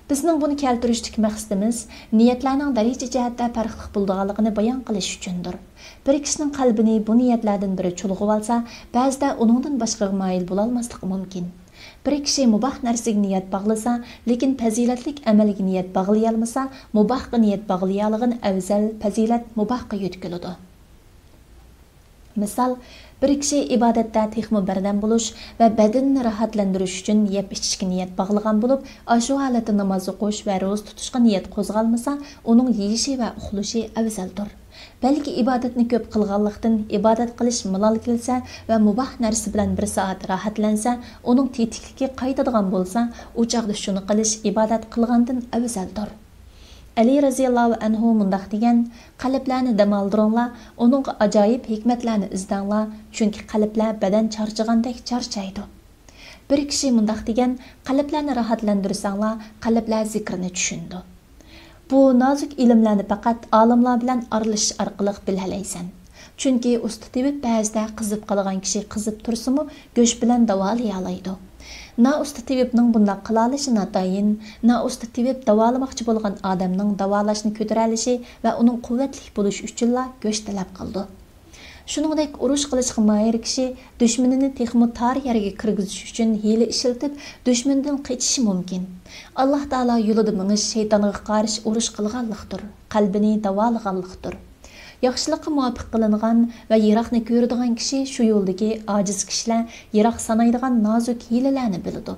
بىزنىڭ بۇنى كەلتۈرۈشتىكى مەقسىتىمىز نىيەتلەرنىڭ دەرىجە جەھەتتە پەرقلىق بولىدىغانلىقىنى بايان قىلىش ئۈچۈندۇر. بىر كىشىنىڭ قەلبىنى بۇ نىيەتلەردىن بىرى چۇلغىۋالسا، بەزىدە ئۇنىڭدىن باشقىغا مايىل بولالماسلىقى مۇمكىن. بىر كىشى مۇباھ نەرسىگە نىيەت باغلىسا، لېكىن پەزىلەتلىك ئەمەلگە نىيەت باغلىيالمىسا، مۇباھقا نىيەت باغلىيالىغىنى ئەۋزەل، پەزىلەت مۇباھقا يۆتكىلىدۇ. مىسال، بىر كىشى ئىبادەتتە تېخىمۇ بەردەم بولۇش ۋە بەدىنىنى راھەتلەندۈرۈش ئۈچۈن يەپ-ئىچىشكە نىيەت باغلىغان بولۇپ، ئاشۇ ھالەتتە ناماز ئوقۇش ۋە روزا تۇتۇشقا نىيەت قوزغالمىسا، ئۇنىڭ يېيىشى ۋە ئۇخلىشى ئەۋزەلدۇر. بەلكى ئىبادەتنى كۆپ قىلغانلىقتىن، ئىبادەت قىلىش مالال كەلسە ۋە مۇباھ نەرسە بىلەن بىر سائەت راھەتلەنسە، ئۇنىڭ تېتىكلىكى قايتىدىغان بولسا، ئۇ چاغدا شۇنى قىلىش ئىبادەت قىلغاندىن ئەۋزەلدۇر. ئەلى رەزىياللاھۇ ئەنھۇ مۇنداق دېگەن: «قەلبلەرنى دەم ئالدۇرۇڭلار، ئۇنىڭغا ئاجايىپ ھېكمەتلەرنى ئىزدەڭلار، چۈنكى قەلبلەر بەدەن چارچىغاندەك چارچايدۇ.» بىر كىشى مۇنداق دېگەن: «قەلبلەرنى راھەتلەندۈرسەڭلار، قەلبلەر زىكىرنى چۈشىنىدۇ.» بۇ نازۇك ئىلىملەرنى پەقەت ئالىملار بىلەن ئارىلىشىش ئارقىلىق بىلەلەيسەن. چۈنكى ئۇستا تېۋىپ بەزىدە قىزىپ قالغان كىشى قىزىپ تۇرسىمۇ، گۆش بىلەن داۋالىيالايدۇ. نائۇستا تېۋىپنىڭ بۇنداق قىلالىشى ناتايىن، نائۇستا تېۋىپ داۋالىماقچى بولغان ئادەمنىڭ داۋالاشنى كۆتۈرەلىشى ۋە ئۇنىڭ قۇۋۋەتلىك بولۇشى ئۈچۈنلا گۆش تەلەپ قىلىدۇ. شۇنىڭدەك ئۇرۇش قىلىشقا ماھىر كىشى دۈشمىنىنى تېخىمۇ تار يەرگە كىرگۈزۈش ئۈچۈن ھىيلە ئىشلىتىپ، دۈشمىنىدىن قېچىشى مۇمكىن. ئاللاھ تائالا يولىدا مېڭىش شەيتانغا قارشى ئۇرۇش قىلغانلىقتۇر، قەلبىنى داۋالىغانلىقتۇر. ياخشىلىققا مۇۋاپىق قىلىنغان ۋە يىراقنى كۆرىدىغان كىشى شۇ يولدىكى ئاجىز كىشىلەر يىراق سانايدىغان نازۇك ھىيلىلەرنى بىلىدۇ.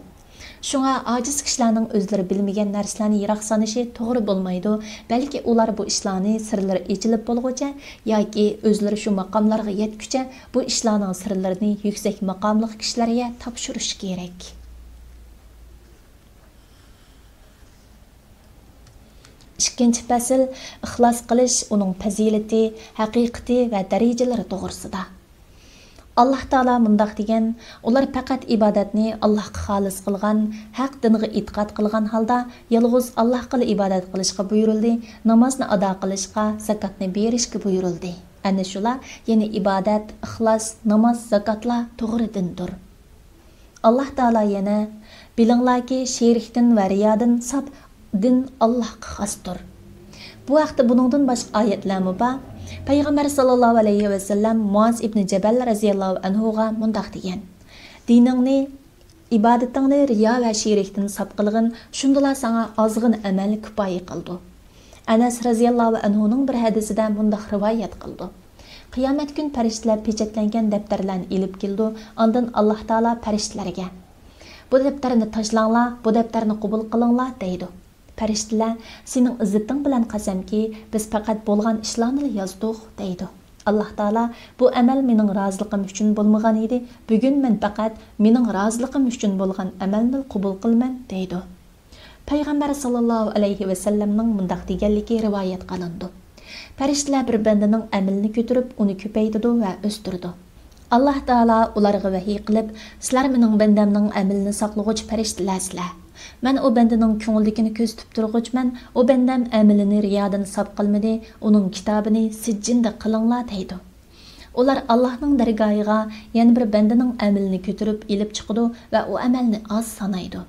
شۇڭا ئاجىز كىشىلەرنىڭ ئۆزلىرى بىلمىگەن نەرسىلەرنى يىراق سانىشى توغرا بولمايدۇ، بەلكى ئۇلار بۇ ئىشلارنى سىرلىرى ئېچىلىپ بولغۇچە ياكى ئۆزلىرى شۇ ماقاملارغا يەتكۈچە بۇ ئىشلارنىڭ سىرلىرىنى يۈكسەك ماقاملىق كىشىلەرگە تاپشۇرۇشى كېرەك. ئىككىنچى پەسىل، ئىخلاس قىلىش، ئۇنىڭ پەزىلىتى، ھەقىقىتى ۋە دەرىجىلىرى توغرىسىدا. ئاللاھ تائالا مۇنداق دېگەن: «ئۇلار پەقەت ئىبادەتنى ئاللاھقا خالىس قىلغان، ھەق دىنغا ئېتىقاد قىلغان ھالدا يالغۇز ئاللاھقىلا ئىبادەت قىلىشقا بۇيرۇلدى، نامازنى ئادا قىلىشقا، زاكاتنى بېرىشكە بۇيرۇلدى.» ئەنە شۇلار، يەنى ئىبادەت، ئىخلاس، ناماز، زاكاتلار توغرا دىندۇر. ئاللاھ تائالا يەنە: «بىلىڭلاركى، شېرىكتىن ۋە رىيادىن ساپ دىن ئاللاھقا خاستۇر.» بۇ ھەقتە بۇنىڭدىن باشقا ئايەتلەرمۇ بار. پەيغەمبەر ساللاللاھۇ ئەلەيھى ۋەسەللەم مۇئاز ئىبنى جەبەل رەزىياللاھۇ ئەنھۇغا مۇنداق دېگەن: «دىنىڭنى، ئىبادىتىڭنى رىيا ۋە شېرىكتىن ساپ قىلغىن، شۇندىلا ساڭا ئازغىنە ئەمەل كۇپايە قىلىدۇ.» ئەنەس رەزىياللاھۇ ئەنھۇنىڭ بىر ھەدىسىدە مۇنداق رىۋايەت قىلىدۇ: «قىيامەت كۈن پەرىشتىلەر پېچەتلەنگەن دەپتەرلەرنى ئېلىپ كېلىدۇ، ئاندىن ئاللاھ تائالا پەرىشتىلەرگە: 'بۇ دەپتەرنى تاشلاڭلار، بۇ دەپتەرنى قوبۇل قىلىڭلار، دەيدۇ. پەرىشتىلەر: 'سېنىڭ ئىززىتىڭ بىلەن قەسەمكى، بىز پەقەت بولغان ئىشلارنىلا يازدۇق، دەيدۇ. ئاللاھ تائالا: 'بۇ ئەمەل مېنىڭ رازىلىقىم ئۈچۈن بولمىغان ئىدى، بۈگۈن مەن پەقەت مېنىڭ رازىلىقىم ئۈچۈن بولغان ئەمەلنىلا قوبۇل قىلىمەن، دەيدۇ.» پەيغەمبەر ساللاللاھۇ ئەلەيھى ۋەسەللەمنىڭ مۇنداق دېگەنلىكى رىۋايەت قىلىنىدۇ: «پەرىشتىلەر بىر بەندىنىڭ ئەمىلىنى كۆتۈرۈپ، ئۇنى كۆپەيتىدۇ ۋە ئۆستۈرىدۇ. ئاللاھ تائالا ئۇلارغا ۋەھىي قىلىپ، 'سىلەر مېنىڭ بەندەمنىڭ ئەمىلىنى ساقلىغۇچى پەرىشتىلەرسىلەر. مەن ئۇ بەندىنىڭ كۆڭلىدىكىنى كۆزىتىپ تۇرغۇچىمەن، ئۇ بەندەم ئەمىلىنى رىيادىن ساپ قىلمىدى، ئۇنىڭ كىتابىنى سىججىندا قىلىڭلار، دەيدۇ.» ئۇلار ئاللاھنىڭ دەرگاھىغا يەنە بىر بەندىنىڭ ئەمىلىنى كۆتۈرۈپ ئېلىپ چىقىدۇ ۋە ئۇ ئەمەلنى ئاز سانايدۇ.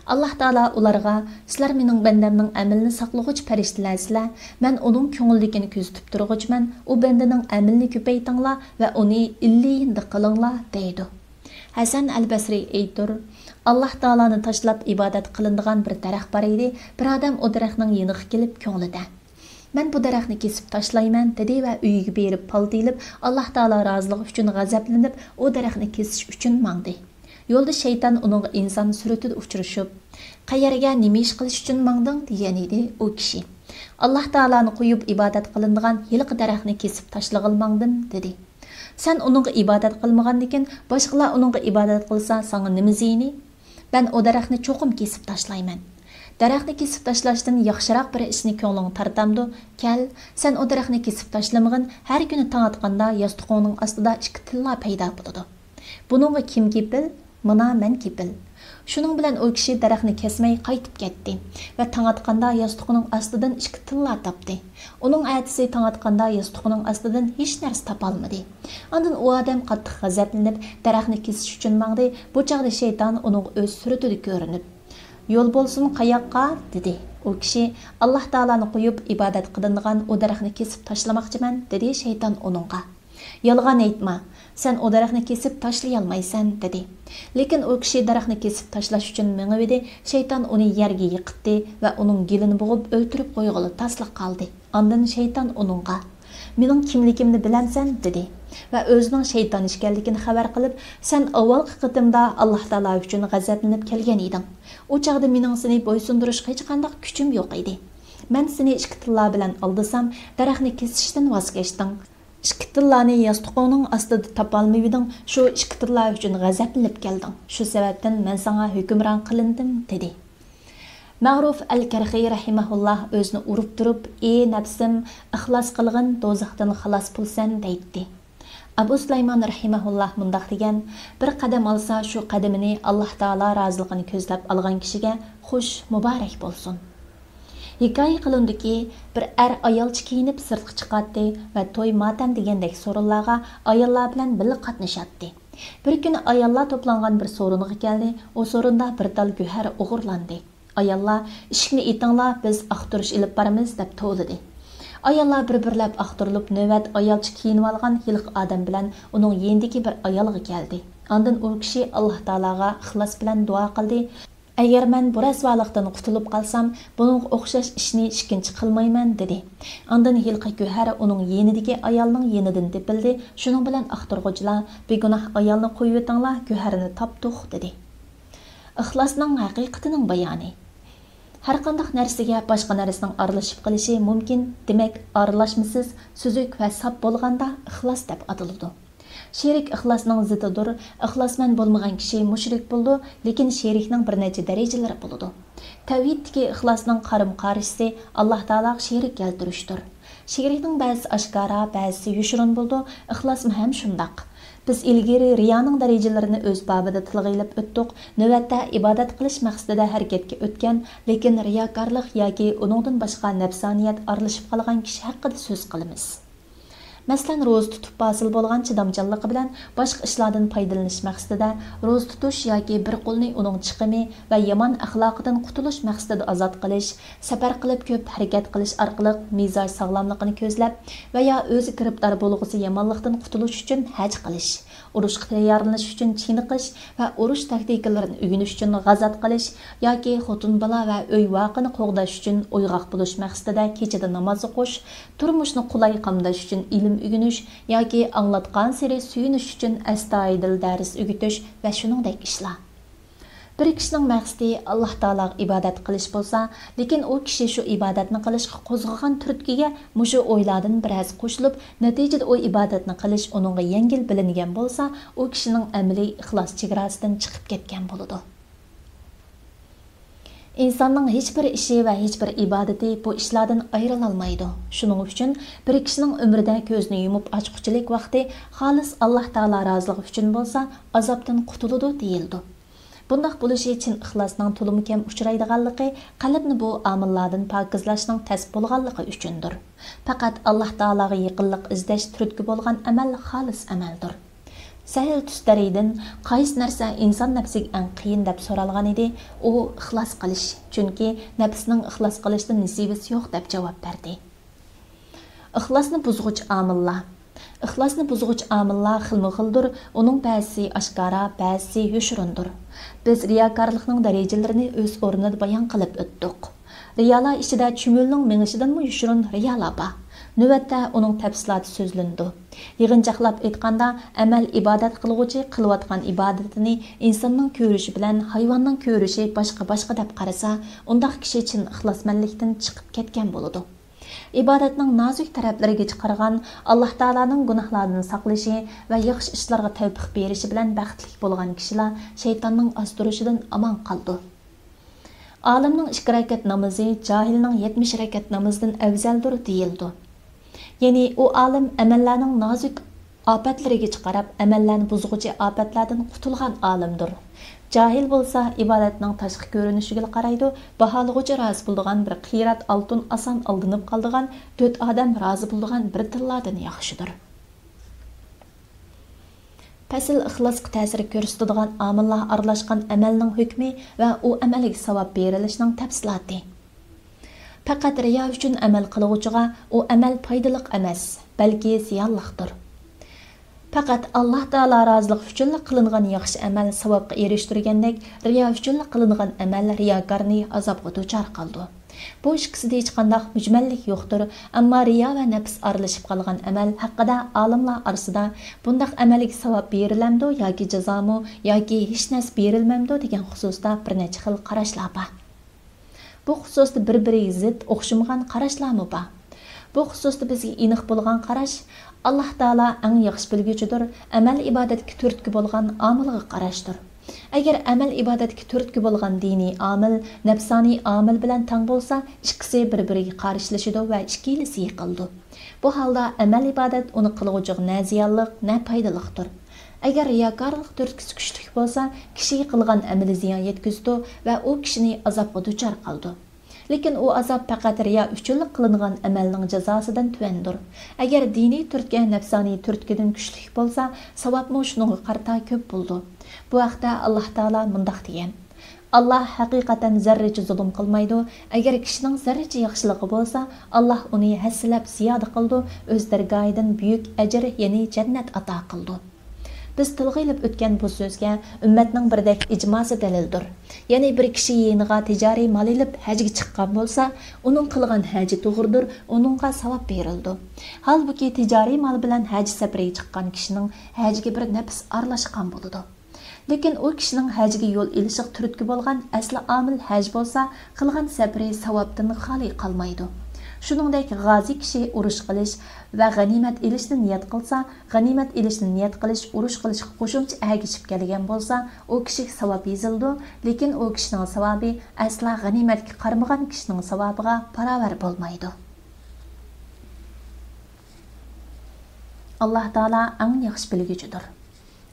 ئاللاھ تائالا ئۇلارغا: «سىلەر مېنىڭ بەندەمنىڭ ئەمىلىنى ساقلىغۇچى پەرىشتىلەرسىلەر، مەن ئۇنىڭ كۆڭلىدىكىنى كۆزىتىپ تۇرغۇچىمەن، ئۇ بەندىنىڭ ئەمىلىنى كۆپەيتىڭلار ۋە ئۇنى ئىللىيىندا قىلىڭلار» دەيدۇ. ھەسەن ئەل بەسرى ئېيتتۇر: «ئاللاھ تائالانى تاشلاپ ئىبادەت قىلىنىدىغان بىر دەرەخ بار ئىدى، بىر ئادەم ئۇ دەرەخنىڭ يېنىغا كېلىپ كۆڭلىدە، 'مەن بۇ دەرەخنى كېسىپ تاشلايمەن، دېدى ۋە ئۆيىگە بېرىپ پالتا ئېلىپ، ئاللاھ تائالا رازىلىقى ئۈچۈن غەزەپلىنىپ، ئۇ دەرەخنى كېسىش ئۈچۈن ماڭدى. يولدا شەيتان ئۇنىڭغا ئىنسان سۈرىتىدە ئۇچرىشىپ، 'قەيەرگە، نېمە ئىش قىلىش ئۈچۈن ماڭدىڭ؟' دېگەن ئىدى. ئۇ كىشى، 'ئاللاھ تائالانى قويۇپ ئىبادەت قىلىنىدىغان ھېلىقى دەرەخنى كېسىپ تاشلىغىلى ماڭدىم،' دېدى. 'سەن ئۇنىڭغا ئىبادەت قىلمىغاندىكىن، باشقىلار ئۇنىڭغا ئىبادەت قىلسا، ساڭا نېمە زىيىنى؟ مەن ئۇ دەرەخنى چوقۇم كېسىپ تاشلايمەن. دەرەخنى كېسىپ تاشلاشتىن ياخشىراق بىر ئىشنى كۆڭلۈڭ تارتامدۇ؟ كەل، سەن ئۇ دەرەخنى كېسىپ تاشلىمىغىن، ھەر كۈنى تاڭ ئاتقاندا ياستۇقۇڭنىڭ ئاستىدا ئىككى تىللا پەيدا بولىدۇ. بۇنىڭغا كىم كېپىل؟ مانا مەن كېپىل. شۇنىڭ بىلەن ئۇ كىشى دەرەخنى كەسمەي قايتىپ كەتتى ۋە تاڭ ئاتقاندا ياستۇقىنىڭ ئاستىدىن ئىككى تىللا تاپتى. ئۇنىڭ ئەتىسى تاڭ ئاتقاندا ياستۇقىنىڭ ئاستىدىن ھېچ نەرسە تاپالمىدى. ئاندىن ئۇ ئادەم قاتتىق غەزەپلىنىپ، دەرەخنى كېسىش ئۈچۈن ماڭدى. بۇ چاغدا شەيتان ئۇنىڭغا ئۆز سۈرىتىدە كۆرۈنۈپ، «يول بولسۇن قاياققا؟» دېدى. ئۇ كىشى، «ئاللاھ تائالانى قويۇپ ئىبادەت قىلىنىدىغان ئۇ دەرەخنى كېسىپ تاشلىماقچىمەن» دېدى شەيتان ئۇنىڭغا. «يالغان ئېيتما، سەن ئۇ دەرەخنى كېسىپ تاشلىيالمايسەن» دېدى. لېكىن ئۇ كىشى دەرەخنى كېسىپ تاشلاش ئۈچۈن مېڭىۋىدى، شەيتان ئۇنى يەرگە يىقىتتى ۋە ئۇنىڭ گېلىنى بوغۇپ ئۆلتۈرۈپ قويغىلى تاسلا قالدى. ئاندىن شەيتان ئۇنىڭغا، مېنىڭ كىملىكىمنى بىلەمسەن؟ دېدى ۋە ئۆزىنىڭ شەيتان ئىكەنلىكىنى خەۋەر قىلىپ، سەن ئاۋۋالقى قېتىمدا ئاللاھ تائالا ئۈچۈن غەزەپلىنىپ كەلگەن ئىدىڭ. ئۇ چاغدا مېنىڭ سېنى بويسۇندۇرۇشقا ھېچقانداق كۈچۈم يوق ئىدى. مەن سېنى ئىككى تىللا بىلەن ئالدىسام، دەرەخنى كېسىشتىن ۋاز كەچتىڭ. ئىككى تىللانى ياستۇقۇڭنىڭ ئاستىدا تاپالمىۋىدىڭ، شۇ ئىككى تىللا ئۈچۈن غەزەپلىنىپ كەلدىڭ. شۇ سەۋەبتىن مەن ساڭا ھۆكۈمران قىلىندىم، دېدى. مەغرۇف ئەل كەرخى رەھىمەھۇللاھ ئۆزىنى ئۇرۇپ تۇرۇپ، ئى نەپسىم، ئىخلاس قىلغىن، دوزاختىن خالاس بولىسەن، دەيتتى. ئەبۇ سۇلايمان رەھىمەھۇللاھ مۇنداق دېگەن، بىر قەدەم ئالسا، شۇ قەدىمىنى ئاللاھ تائالا رازىلىقىنى كۆزلەپ ئالغان كىشىگە خوش، مۇبارەك بولسۇن. ھېكايە قىلىنىدۇكى، بىر ئەر ئايالچە كىيىنىپ سىرتقا چىقاتتى ۋە توي ماتەم دېگەندەك سورۇنلارغا ئاياللار بىلەن بىللە قاتنىشاتتى. بىر كۈنى ئاياللار توپلانغان بىر سورۇنغا كەلدى، ئۇ سورۇندا بىر تال گۆھەر ئوغرىلاندى. ئاياللار، ئىشىكنى ئېتىڭلار، بىز ئاختۇرۇش ئېلىپ بارىمىز، دەپ توۋلىدى. ئاياللار بىر-بىرلەپ ئاختۇرۇلۇپ، نۆۋەت ئايالچە كىيىنىۋالغان ھېلىقى ئادەم بىلەن ئۇنىڭ يېنىدىكى بىر ئايالغا كەلدى. ئاندىن ئۇ كىشى ئاللاھ تائالاغا ئىخلاس بىلەن دۇئا قىلدى، ئەگەر مەن بۇ رەسۋالىقتىن قۇتۇلۇپ قالسام، بۇنىڭغا ئوخشاش ئىشنى ئىككىنچى قىلمايمەن، دېدى. ئاندىن ھېلىقى گۆھەر ئۇنىڭ يېنىدىكى ئايالنىڭ يېنىدىن تېپىلدى، شۇنىڭ بىلەن ئاختۇرغۇچىلار، بىگۇناھ ئايالنى قويۇۋېتىڭلار، گۆھەرنى تاپتۇق، دېدى. ئىخلاسنىڭ ھەقىقىتىنىڭ بايانى. ھەرقانداق نەرسىگە باشقا نەرسىنىڭ ئارىلىشىپ قېلىشى مۇمكىن، دېمەك، ئارىلاشمىسىز، سۈزۈك ۋە ساپ بولغاندا ئىخلاس دەپ ئاتىلىدۇ. شېرىك ئىخلاسنىڭ زىتىدۇر، ئىخلاسمەن بولمىغان كىشى مۇشرىك بولىدۇ، لېكىن شېرىكنىڭ بىر نەچچە دەرىجىلىرى بولىدۇ. تەۋھىدتىكى ئىخلاسنىڭ قارىمۇ قارشىسى ئاللاھ تائالاغا شېرىك كەلتۈرۈشتۇر. شېرىكنىڭ بەزىسى ئاشكارا، بەزىسى يوشۇرۇن بولىدۇ، ئىخلاسمۇ ھەم شۇنداق. بىز ئىلگىرى رىيانىڭ دەرىجىلىرىنى ئۆز بابىدا تىلغا ئېلىپ ئۆتتۇق، نۆۋەتتە ئىبادەت قىلىش مەقسىتىدە ھەرىكەتكە ئۆتكەن، لېكىن رىياكارلىق ياكى ئۇنىڭدىن باشقا نەپسانىيەت ئارىلىشىپ قالغان كىشى ھەققىدە سۆز قىلىمىز. مەسىلەن، روزا تۇتۇپ ھاسىل بولغان چىدامچانلىقى بىلەن باشقا ئىشلاردىن پايدىلىنىش مەقسىتىدە روزا تۇتۇش ياكى بىر قۇلنى ئۇنىڭ چىقىمى ۋە يامان ئەخلاقىدىن قۇتۇلۇش مەقسىتىدە ئازاد قىلىش، سەپەر قىلىپ كۆپ ھەرىكەت قىلىش ئارقىلىق مىزاج ساغلاملىقىنى كۆزلەپ ۋە يا ئۆزى گىرىپتار بولغۇسى يامانلىقتىن قۇتۇلۇش ئۈچۈن ھەج قىلىش، ئۇرۇشقا تەييارلىنىش ئۈچۈن چېنىقىش ۋە ئۇرۇش تاكتىكىلىرىنى ئۆگىنىش ئۈچۈن غازات قىلىش ياكى خوتۇن بالا ۋە ئۆي ۋاقىنى قوغداش ئۈچۈن ئويغاق بولۇش مەقسىتىدە كېچىدە ناماز ئوقۇش، تۇرمۇشنى قولاي قامداش ئۈچۈن ئىلىم ئۆگىنىش ياكى ئاڭلاتقانسېرى سۆيۈنۈش ئۈچۈن ئەستايىدىل دەرس ئۆگىتىش ۋە شۇنىڭدەك ئىشلار. بىر كىشىنىڭ مەقسىتى ئاللاھ تائالاغا ئىبادەت قىلىش بولسا، لېكىن ئۇ كىشى شۇ ئىبادەتنى قىلىشقا قوزغىغان تۈرتكىگە مۇشۇ ئويلاردىن بىرەرسى قوشۇلۇپ، نەتىجىدە ئۇ ئىبادەتنى قىلىش ئۇنىڭغا يەڭگىل بىلىنگەن بولسا، ئۇ كىشىنىڭ ئەمىلى ئىخلاس چېگراسىدىن چىقىپ كەتكەن بولىدۇ. ئىنساننىڭ ھېچبىر ئىشى ۋە ھېچبىر ئىبادىتى بۇ ئىشلاردىن ئايرىلالمايدۇ. شۇنىڭ ئۈچۈن بىر كىشىنىڭ ئۆمرىدە كۆزىنى يۇمۇپ ئاچقۇچىلىك ۋاقتى خالىس ئاللاھ تائالا رازىلىقى ئۈچۈن بولسا، ئازابتىن قۇتۇلىدۇ دېيىلىدۇ. بۇنداق بولۇشى چىن ئىخلاسنىڭ تولىمۇ كەم ئۇچرايدىغانلىقى، قەلبنى بۇ ئامىللاردىن پاكىزلاشنىڭ تەس بولغانلىقى ئۈچۈندۇر. پەقەت ئاللاھ تائالاغا يېقىنلىق ئىزدەش تۈرتكە بولغان ئەمەل خالىس ئەمەلدۇر. سەھىل تۇستەرىدىن، قايسى نەرسە ئىنسان نەپسىگە ئەڭ قىيىن دەپ سورالغان ئىدى، ئۇ ئىخلاس قىلىش، چۈنكى نەپسنىڭ ئىخلاس قىلىشتىن نېسىۋىسى يوق دەپ جاۋاب بەردى. ئىخلاسنى بۇزغۇچ ئامىللار. ئىخلاسنى بۇزغۇچ ئامىللار خىلمۇ خىلدۇر، ئۇنىڭ بەزىسى ئاشكارا، بەزىسى يوشۇرۇندۇر. بىز رىياكارلىقنىڭ دەرىجىلىرىنى ئۆز ئورنىدا بايان قىلىپ ئۆتتۇق. رىيالار ئىچىدە چۈمۈلىنىڭ مېڭىشىدىنمۇ يوشۇرۇن رىيالار بار. نۆۋەتتە ئۇنىڭ تەپسىلاتى سۆزلىنىدۇ. يىغىنچاقلاپ ئېيتقاندا، ئەمەل ئىبادەت قىلغۇچى قىلىۋاتقان ئىبادىتىنى ئىنساننىڭ كۆرۈشى بىلەن ھايۋاننىڭ كۆرۈشى باشقا-باشقا دەپ قارىسا، ئۇنداق كىشى چىن ئىخلاسمەنلىكتىن چىقىپ كەتكەن بولىدۇ. ئىبادەتنىڭ نازۇك تەرەپلىرىگە چىقارغان، ئاللاھ تائالانىڭ گۇناھلاردىن ساقلىشى ۋە ياخشى ئىشلارغا تەۋپىق بېرىشى بىلەن بەختلىك بولغان كىشىلەر شەيتاننىڭ ئازدۇرۇشىدىن ئامان قالىدۇ. ئالىمنىڭ ئىككى رەكەت نامىزى جاھىلنىڭ يەتمىش رەكەت نامىزىدىن ئەۋزەلدۇر دېيىلىدۇ. يەنى ئۇ ئالىم ئەمەللەرنىڭ نازۇك ئاپەتلىرىگە چىقاراپ، ئەمەللەرنى بۇزغۇچى ئاپەتلەردىن قۇتۇلغان ئالىمدۇر. جاھىل بولسا ئىبادەتنىڭ تاشقى كۆرۈنۈشىگىلا قارايدۇ، باھالىغۇچى رازى بولىدىغان بىر قىرات ئالتۇن ئاسان ئالدىنىپ قالىدىغان، تۆت ئادەم رازى بولىدىغان بىر تىللادىن ياخشىدۇر. پەسىل ئىخلاسقا تەسىر كۆرسىتىدىغان ئامىللار ئارىلاشقان ئەمەلنىڭ ھۆكمى ۋە ئۇ ئەمەلگە ساۋاب بېرىلىشىنىڭ تەپسىلاتى. پەقەت رىيا ئۈچۈن ئەمەل قىلغۇچىغا ئۇ ئەمەل پايدىلىق ئەمەس، بەلكى زىيانلىقتۇر. پەقەت ئاللاھ تائالا رازىلىقى ئۈچۈنلا قىلىنغان ياخشى ئەمەل ساۋابقا ئېرىشتۈرگەندەك، رىيا ئۈچۈنلا قىلىنغان ئەمەل رىياكارنى ئازابقا دۇچار قىلىدۇ. بۇ ئىككىسىدە ھېچقانداق مۈجمەللىك يوقتۇر، ئەمما رىيا ۋە نەپس ئارىلىشىپ قالغان ئەمەل ھەققىدە ئالىملار ئارىسىدا بۇنداق ئەمەلگە ساۋاب بېرىلەمدۇ ياكى جازامۇ ياكى ھېچ نەرسە بېرىلمەمدۇ دېگەن خۇسۇستا بىر نەچچە خىل قاراشلار بار. بۇ خۇسۇستا بىر-بىرىگە زىت، ئوخشىمىغان قاراشلارمۇ بار. بۇ خۇسۇستا بىزگە ئېنىق بولغان قاراش، ئاللاھ تائالا ئەڭ ياخشى بىلگۈچىدۇر، ئەمەل-ئىبادەتكە تۈرتكە بولغان ئامىلغا قاراشتۇر. ئەگەر ئەمەل-ئىبادەتكە تۈرتكە بولغان دىنىي ئامىل نەپسانىي ئامىل بىلەن تەڭ بولسا، ئىككىسى بىر-بىرىگە قارشىلىشىدۇ ۋە ئىككىلىسى يىقىلىدۇ. بۇ ھالدا ئەمەل-ئىبادەت ئۇنى قىلغۇچىغا نە زىيانلىق، نە پايدىلىقتۇر. ئەگەر رىياكارلىق تۈرتكىسى كۈچلۈك بولسا، كىشىگە قىلغان ئەمىلى زىيان يەتكۈزىدۇ ۋە ئۇ كىشىنى ئازابقا دۇچار قىلىدۇ. لېكىن ئۇ ئازاب پەقەت رىيا ئۈچۈنلا قىلىنغان ئەمەلنىڭ جازاسىدىن تۆۋەندۇر. ئەگەر دىنىي تۈرتكە نەپسانىي تۈرتكىدىن كۈچلۈك بولسا، ساۋابمۇ شۇنىڭغا قارىتا كۆپ بولىدۇ. بۇ ھەقتە ئاللاھ تائالا مۇنداق دېگەن: ئاللاھ ھەقىقەتەن زەررىچە زۇلۇم قىلمايدۇ. ئەگەر كىشىنىڭ زەررىچە ياخشىلىقى بولسا، ئاللاھ ئۇنى ھەسسىلەپ زىيادە قىلىدۇ، ئۆز دەرگاھىدىن بۈيۈك ئەجىر، يەنى جەننەت ئاتا قىلىدۇ. بىز تىلغا ئېلىپ ئۆتكەن بۇ سۆزگە ئۈممەتنىڭ بىردەك ئىجماسى دەلىلدۇر. يەنى بىر كىشى يېنىغا تىجارىي مال ئېلىپ ھەجگە چىققان بولسا، ئۇنىڭ قىلغان ھەجى توغرىدۇر، ئۇنىڭغا ساۋاب بېرىلىدۇ. ھالبۇكى، تىجارىي مال بىلەن ھەج سەپىرىگە چىققان كىشىنىڭ ھەجىگە بىر نەپس ئارىلاشقان بولىدۇ. لېكىن ئۇ كىشىنىڭ ھەجگە يول ئېلىشىغا تۈرتكە بولغان ئەسلى ئامىل ھەج بولسا، قىلغان سەپىرى ساۋابتىن خالىي قالمايدۇ. شۇنىڭدەك، غازىي كىشى ئۇرۇش قىلىش ۋە غەنىيمەت ئېلىشنى نىيەت قىلسا، غەنىيمەت ئېلىشنى نىيەت قىلىش ئۇرۇش قىلىشقا قوشۇمچە ئەگىشىپ كەلگەن بولسا، ئۇ كىشىگە ساۋاب يېزىلىدۇ، لېكىن ئۇ كىشىنىڭ ساۋابى ئەسلا غەنىيمەتكە قارىمىغان كىشىنىڭ ساۋابىغا باراۋەر بولمايدۇ. ئاللاھ تائالا ئەڭ ياخشى بىلگۈچىدۇر.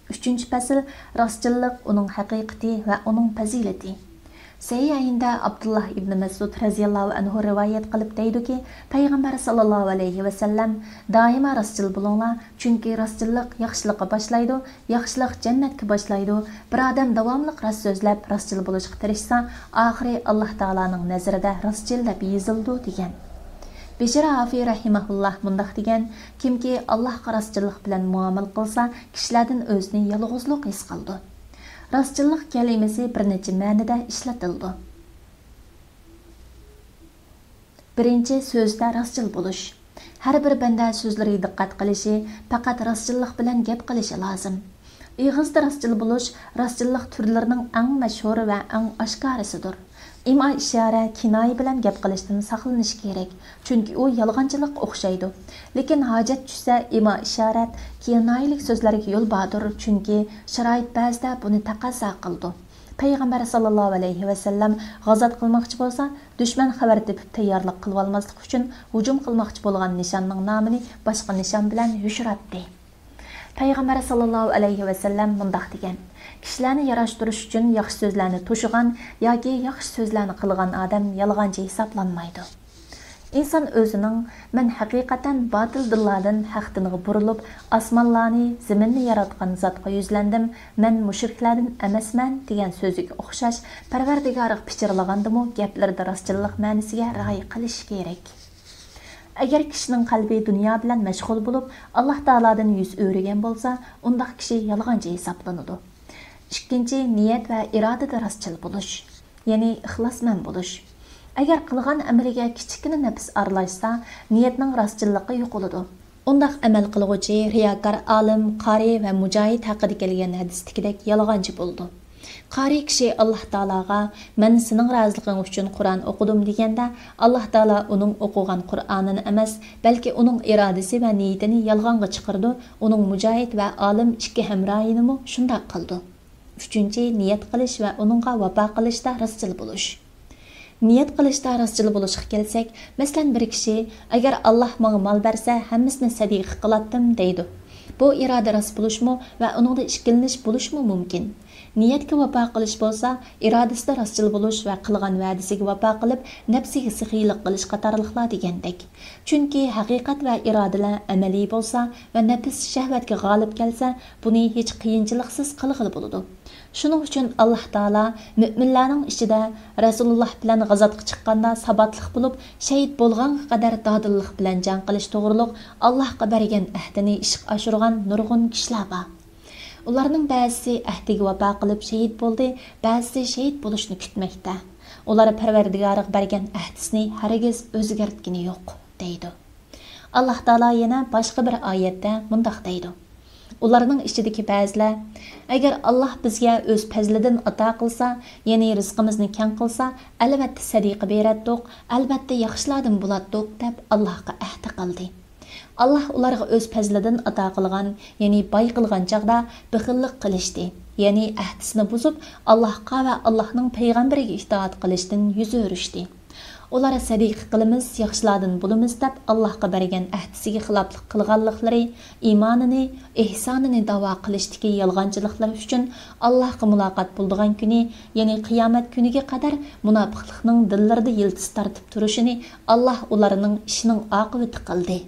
ئۈچىنچى پەسىل، راستچىللىق، ئۇنىڭ ھەقىقىتى ۋە ئۇنىڭ پەزىلىتى. سەھىھەيندە ئابدۇللاھ ئىبنى مەسئۇد رەزىياللاھۇ ئەنھۇ رىۋايەت قىلىپ دەيدۇكى، پەيغەمبەر ساللاللاھۇ ئەلەيھى ۋەسەللەم، دائىما راستچىل بولۇڭلار، چۈنكى راستچىللىق ياخشىلىققا باشلايدۇ، ياخشىلىق جەننەتكە باشلايدۇ. بىر ئادەم داۋاملىق راست سۆزلەپ، راستچىل بولۇشقا تىرىشسا، ئاخىرى ئاللاھ تائالانىڭ نەزىرىدە راستچىل دەپ يېزىلىدۇ، دېگەن. بىشىر ھافىي رەھىمەھۇللاھ مۇنداق دېگەن، كىمكى ئاللاھقا راستچىللىق بىلەن مۇئامىلە قىلسا، كىشىلەردىن ئۆزىنى يالغۇزلۇق ھېس قىلىدۇ. راستچىللىق كەلىمىسى بىر نەچچە مەنىدە ئىشلىتىلىدۇ. بىرىنچى، سۆزدە راستچىل بولۇش. ھەر بىر بەندە سۆزلىرىگە دىققەت قىلىشى، پەقەت راستچىللىق بىلەن گەپ قىلىشى لازىم. ئېغىزدا راستچىل بولۇش راستچىللىق تۈرلىرىنىڭ ئەڭ مەشھۇرى ۋە ئەڭ ئاشكارىسىدۇر. ئىما ئىشارە، كىنايە بىلەن گەپ قىلىشتىن ساقلىنىش كېرەك، چۈنكى ئۇ يالغانچىلىققا ئوخشايدۇ. لېكىن ھاجەت چۈشسە، ئىما ئىشارەت، كىنايىلىك سۆزلەرگە يول باردۇر، چۈنكى شارائىت بەزىدە بۇنى تەقەززا قىلىدۇ. پەيغەمبەر ساللاللاھۇ ئەلەيھى ۋەسەللەم غازات قىلماقچى بولسا، دۈشمەن خەۋەر تېپىپ تەييارلىق قىلىۋالماسلىق ئۈچۈن، ھۇجۇم قىلماقچى بولغان نىشاننىڭ نامىنى باشقا نىشان بىلەن يوشۇراتتى. پەيغەمبەر ساللاللاھۇ ئەلەيھى ۋەسەللەم مۇنداق دېگەن، كىشىلەرنى ياراشتۇرۇش ئۈچۈن ياخشى سۆزلەرنى توشۇغان ياكى ياخشى سۆزلەرنى قىلغان ئادەم يالغانچى ھېسابلانمايدۇ. ئىنسان ئۆزىنىڭ، مەن ھەقىقەتەن باتىل دىنلاردىن ھەق دىنغا بۇرۇلۇپ، ئاسمانلارنى، زېمىننى ياراتقان زاتقا يۈزلەندىم، مەن مۇشرىكلاردىن ئەمەسمەن دېگەن سۆزىگە ئوخشاش، پەرۋەردىگارىغا پىچىرلىغاندىمۇ گەپلىرىدە راستچىللىق مەنىسىگە رىئايە قىلىش كېرەك. ئەگەر كىشىنىڭ قەلبى دۇنيا بىلەن مەشغۇل بولۇپ، ئاللاھ تائالادىن يۈز ئۆرۈگەن بولسا، ئۇنداق كىشى يالغانچى ھېسابلىنىدۇ. ئىككىنچى، نىيەت ۋە ئىرادىدە راستچىل بولۇش، يەنى ئىخلاسمەن بولۇش. ئەگەر قىلغان ئەمىلىگە كىچىككىنە نەپس ئارىلاشسا، نىيەتنىڭ راستچىللىقى يوقىلىدۇ. ئۇنداق ئەمەل قىلغۇچى رىياكار ئالىم، قارى ۋە مۇجاھىد ھەققىدە كەلگەن ھەدىستىكىدەك يالغانچى بولىدۇ. قارى كىشى ئاللاھ تائالاغا، مەن سېنىڭ رازىلىقىڭ ئۈچۈن قۇرئان ئوقۇدۇم دېگەندە، ئاللاھ تائالا ئۇنىڭ ئوقۇغان قۇرئانىنى ئەمەس، بەلكى ئۇنىڭ ئىرادىسى ۋە نىيىتىنى يالغانغا چىقىرىدۇ، ئۇنىڭ مۇجاھىد ۋە ئالىم ئىككى ھەمراھىنىمۇ شۇنداق قىلىدۇ. ئۈچىنچى، نىيەت قىلىش ۋە ئۇنىڭغا ۋاپا قىلىشتا راستچىل بولۇش. نىيەت قىلىشتا راستچىل بولۇشقا كەلسەك، مەسىلەن، بىر كىشى، ئەگەر ئاللاھ ماڭا مال بەرسە، ھەممىسىنى سەدىقە قىلاتتىم، دەيدۇ. بۇ ئىرادە راست بولۇشمۇ ۋە ئۇنىڭدا ئىككىلىنىش بولۇشمۇ مۇمكىن. نىيەتكە ۋاپا قىلىش بولسا، ئىرادىسىدە راستچىل بولۇش ۋە قىلغان ۋەدىسىگە ۋاپا قىلىپ، نەپسىگە سېخىيلىق قىلىش قاتارلىقلار دېگەندەك. چۈنكى ھەقىقەت ۋە ئىرادىلەر ئەمەلىي بولسا ۋە نەپس شەھۋەتكە غالىب كەلسە، بۇنى ھېچ قىيىنچىلىقسىز قىلغىلى بولىدۇ. شۇنىڭ ئۈچۈن ئاللاھ تائالا مۆمىنلەرنىڭ ئىچىدە رەسۇلۇللاھ بىلەن غازاتقا چىققاندا ساباتلىق بولۇپ، شېھىت بولغانغا قەدەر دادىللىق بىلەن جەڭ قىلىش توغرۇلۇق ئاللاھقا بەرگەن ئەھدىنى ئىشقا ئاشۇرغان نۇرغۇن كىشىلەر بار. ئۇلارنىڭ بەزىسى ئەھدىگە ۋاپا قىلىپ شېھىت بولدى، بەزىسى شېھىت بولۇشنى كۈتمەكتە. ئۇلار پەرۋەردىگارىغا بەرگەن ئەھدىسىنى ھەرگىز ئۆزگەرتكىنى يوق، دەيدۇ. ئاللاھ تائالا يەنە باشقا بىر ئايەتتە مۇنداق دەيدۇ: ئۇلارنىڭ ئىچىدىكى بەزىلەر، ئەگەر ئاللاھ بىزگە ئۆز پەزلىدىن ئاتا قىلسا، يەنى رىزقىمىزنى كەڭ قىلسا، ئەلۋەتتە سەدىقە بېرەتتۇق، ئەلۋەتتە ياخشىلاردىن بولاتتۇق، دەپ ئاللاھقا ئەھدە قىلدى. ئاللاھ ئۇلارغا ئۆز پەزلىدىن ئاتا قىلغان، يەنى باي قىلغان چاغدا بېخىللىق قىلىشتى، يەنى ئەھدىسىنى بۇزۇپ، ئاللاھقا ۋە ئاللاھنىڭ پەيغەمبىرىگە ئىتائەت قىلىشتىن يۈز ئۆرۈشتى. ئۇلار سەدىقە قىلىمىز، ياخشىلاردىن بولىمىز دەپ ئاللاھقا بەرگەن ئەھدىسىگە خىلاپلىق قىلغانلىقلىرى، ئىمانىنى، ئېھسانىنى داۋا قىلىشتىكى يالغانچىلىقلىرى ئۈچۈن ئاللاھقا مۇلاقات بولىدىغان كۈنى، يەنى قىيامەت كۈنىگە قەدەر مۇناپىقلىقنىڭ دىللىرىدا يىلتىز تارتىپ تۇرۇشىنى ئاللاھ ئۇلارنىڭ ئىشىنىڭ ئاقىۋىتى قىلدى.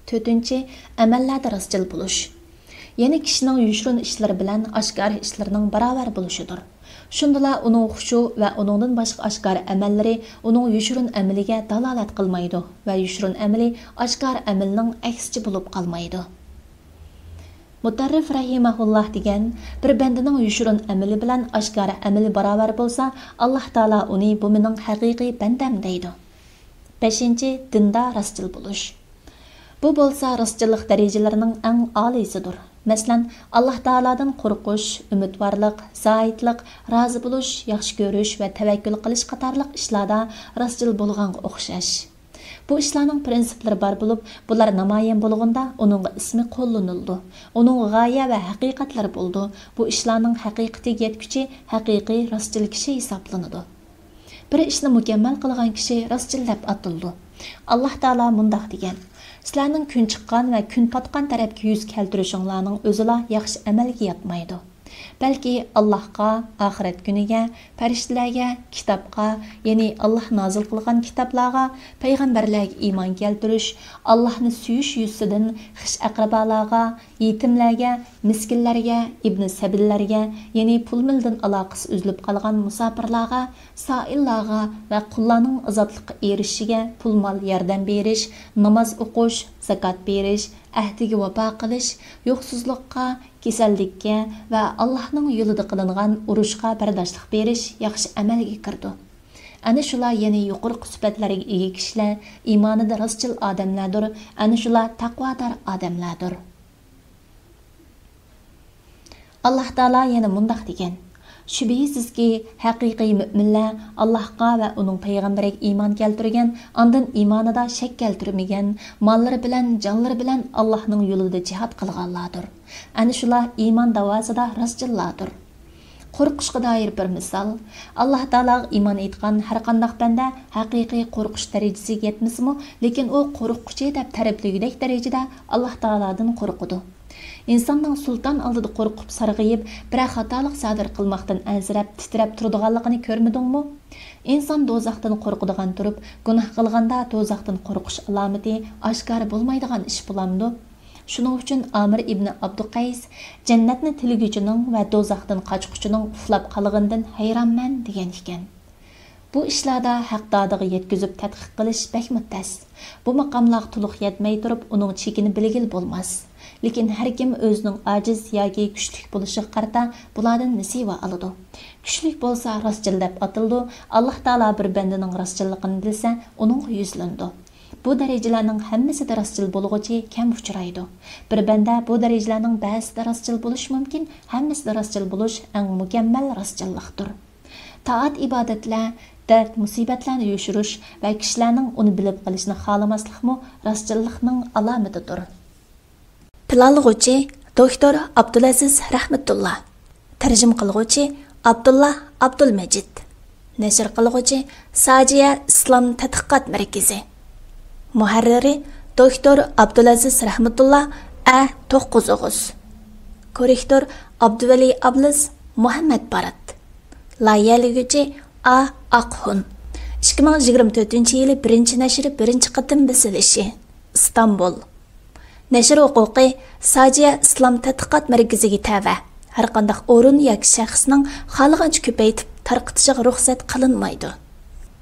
تۆتىنچى، ئەمەللەردە راستچىل بولۇش. يەنى كىشىنىڭ يوشۇرۇن ئىشلىرى بىلەن ئاشكارا ئىشلىرىنىڭ باراۋەر بولۇشىدۇر. شۇندىلا ئۇنىڭ خۇشۇ ۋە ئۇنىڭدىن باشقا ئاشكارا ئەمەللىرى ئۇنىڭ يوشۇرۇن ئەمىلىگە دالالەت قىلمايدۇ ۋە يوشۇرۇن ئەمىلى ئاشكارا ئەمىلنىڭ ئەكسىچە بولۇپ قالمايدۇ. مۇتەررىف رەھىمەھۇللاھ دېگەن، بىر بەندىنىڭ يوشۇرۇن ئەمىلى بىلەن ئاشكارا ئەمىلى باراۋەر بولسا، ئاللاھ تائالا ئۇنى بۇ مېنىڭ ھەقىقىي بەندەم دەيدۇ. بەشىنچى، دىندا راستچىل بولۇش. بۇ بولسا راستچىللىق دەرىجىلىرىنىڭ ئەڭ ئالىيسىدۇر. مەسىلەن، ئاللاھ تائالادىن قورقۇش، ئۈمىدۋارلىق، زاھىدلىق، رازى بولۇش، ياخشى كۆرۈش ۋە تەۋەككۈل قىلىش قاتارلىق ئىشلاردا راستچىل بولغانغا ئوخشاش. بۇ ئىشلارنىڭ پرىنسىپلىرى بار بولۇپ، بۇلار نامايان بولغاندا ئۇنىڭغا ئىسمى قوللىنىلىدۇ. ئۇنىڭغا غايە ۋە ھەقىقەتلەر بولىدۇ. بۇ ئىشلارنىڭ ھەقىقىتىگە يەتكۈچى ھەقىقىي راستچىل كىشى ھېسابلىنىدۇ. بىر ئىشنى مۇكەممەل قىلغان كىشى راستچىل دەپ ئاتىلىدۇ. ئاللاھ تائالا مۇنداق دېگەن: سىلەرنىڭ كۈن چىققان ۋە كۈن پاتقان تەرەپكە يۈز كەلتۈرۈشۈڭلارنىڭ ئۆزىلا ياخشى ئەمەلگە ياتمايدۇ. بەلكى ئاللاھقا، ئاخىرەت كۈنىگە، پەرىشتىلەرگە، كىتابقا، يەنى ئاللاھ نازىل قىلغان كىتابلارغا، پەيغەمبەرلەرگە ئىمان كەلتۈرۈش، ئاللاھنى سۆيۈش يۈزىسىدىن خىش ئەقرىبالارغا، يېتىملەرگە، مىسكىنلەرگە، ئىبنى سەبىللەرگە، يەنى پۇل-مېلدىن ئالاقىسى ئۈزۈلۈپ قالغان مۇساپىرلارغا، سائىللارغا ۋە قۇللارنىڭ ئازادلىققا ئېرىشىشىگە پۇل-مال ياردەم بېرىش، ناماز ئوقۇش، زاكات بېرىش، ئەھدىگە ۋاپا قىلىش، يوقسۇزلۇققا، كېسەللىككە ۋە ئاللاھنىڭ يولىدا قىلىنغان ئۇرۇشقا بەرداشلىق بېرىش ياخشى ئەمەلگە كىرىدۇ. ئەنە شۇلار يەنى يۇقىرىقى سۈپەتلەرگە ئىگە كىشىلەر ئىمانىدا راستچىل ئادەملەردۇر، ئەنە شۇلار تەقۋادار ئادەملەردۇر. ئاللاھ تائالا يەنە مۇنداق دېگەن: شۈبھىسىزكى، ھەقىقىي مۆمىنلەر ئاللاھقا ۋە ئۇنىڭ پەيغەمبىرىگە ئىمان كەلتۈرگەن، ئاندىن ئىمانىدا شەك كەلتۈرمىگەن، ماللىرى بىلەن، جانلىرى بىلەن ئاللاھنىڭ يولىدا جىھاد قىلغانلاردۇر. ئەنە شۇلار ئىمان داۋاسىدا راستچىللاردۇر. قورقۇشقا دائىر بىر مىسال. ئاللاھ تائالاغا ئىمان ئېيتقان ھەرقانداق بەندە ھەقىقىي قورقۇش دەرىجىسىگە يەتمىسىمۇ، لېكىن ئۇ قورققۇچى دەپ تەرىپلىگۈدەك دەرىجىدە ئاللاھ تائالادىن قورقىدۇ. ئىنساننىڭ سۇلتان ئالدىدا قورقۇپ سارغىيىپ، بىرەر خاتالىق سادىر قىلماقتىن ئەنسىرەپ، تىترەپ تۇرىدىغانلىقىنى كۆرمىدىڭمۇ؟ ئىنسان دوزاختىن قورقىدىغان تۇرۇپ، گۇناھ قىلغاندا دوزاختىن قورقۇش ئالامىتى ئاشكارا بولمايدىغان ئىش بولامدۇ؟ شۇنىڭ ئۈچۈن ئامىر ئىبنى ئابدۇقەيس جەننەتنى تىلىگۈچىنىڭ ۋە دوزاختىن قاچقۇچىنىڭ ئۇخلاپ قالغىنىدىن ھەيرانمەن دېگەن ئىكەن. بۇ ئىشلاردا ھەق دادىغا يەتكۈزۈپ تەتقىق قىلىش بەكمۇ تەس. بۇ ماقاملارغا تولۇق يەتمەي تۇرۇپ، ئۇنىڭ چېكىنى بىلگىلى بولماس. لېكىن ھەر كىم ئۆزىنىڭ ئاجىز ياكى كۈچلۈك بولۇشىغا قارىتا بۇلاردىن نېسىۋە ئالىدۇ. كۈچلۈك بولسا راستچىل دەپ ئاتىلىدۇ، ئاللاھ تائالا بىر بەندىنىڭ راستچىللىقىنى بىلسە، ئۇنىڭغا يۈزلىنىدۇ. بۇ دەرىجىلەرنىڭ ھەممىسىدە راستچىل بولغۇچى كەم ئۇچرايدۇ. بىر بەندە بۇ دەرىجىلەرنىڭ بەزىسىدە راستچىل بولۇشى مۇمكىن، ھەممىسىدە راستچىل بولۇش ئەڭ مۇكەممەل راستچىللىقتۇر. تائەت-ئىبادەتلەر، دەرد-مۇسىبەتلەرنى يوشۇرۇش ۋە كىشىلەرنىڭ ئۇنى بىلىپ قېلىشىنى خالىماسلىقمۇ راستچىللىقنىڭ ئالامىتىدۇر. پىلانلىغۇچى، دوكتور ئابدۇلئەزىز رەھمەتۇللا. تەرجىمە قىلغۇچى، ئابدۇللا ئابدۇلمەجىت. نەشر قىلغۇچى، ساجىيە ئىسلام تەتقىقات مەركىزى. مۇھەررىرى، دوكتور ئابدۇلئەزىز رەھمەتۇللا، ئە توققۇز ئوغۇز. كوررېكتور، ئابدۇۋەلى ئابلىز، مۇھەممەد بارات. لايىھەلىگۈچى، ئا ئاقھۇن. ئىككى مىڭ يىگىرمە تۆتىنچى يىلى بىرىنچى نەشرى بىرىنچى قېتىم بېسىلىشى. ئىستانبۇل. نەشر ھوقۇقى ساجىيە ئىسلام تەتقىقات مەركىزىگە تەۋە. ھەرقانداق ئورۇن ياكى شەخسنىڭ خالىغانچە كۆپەيتىپ تارقىتىشىغا رۇخسەت قىلىنمايدۇ.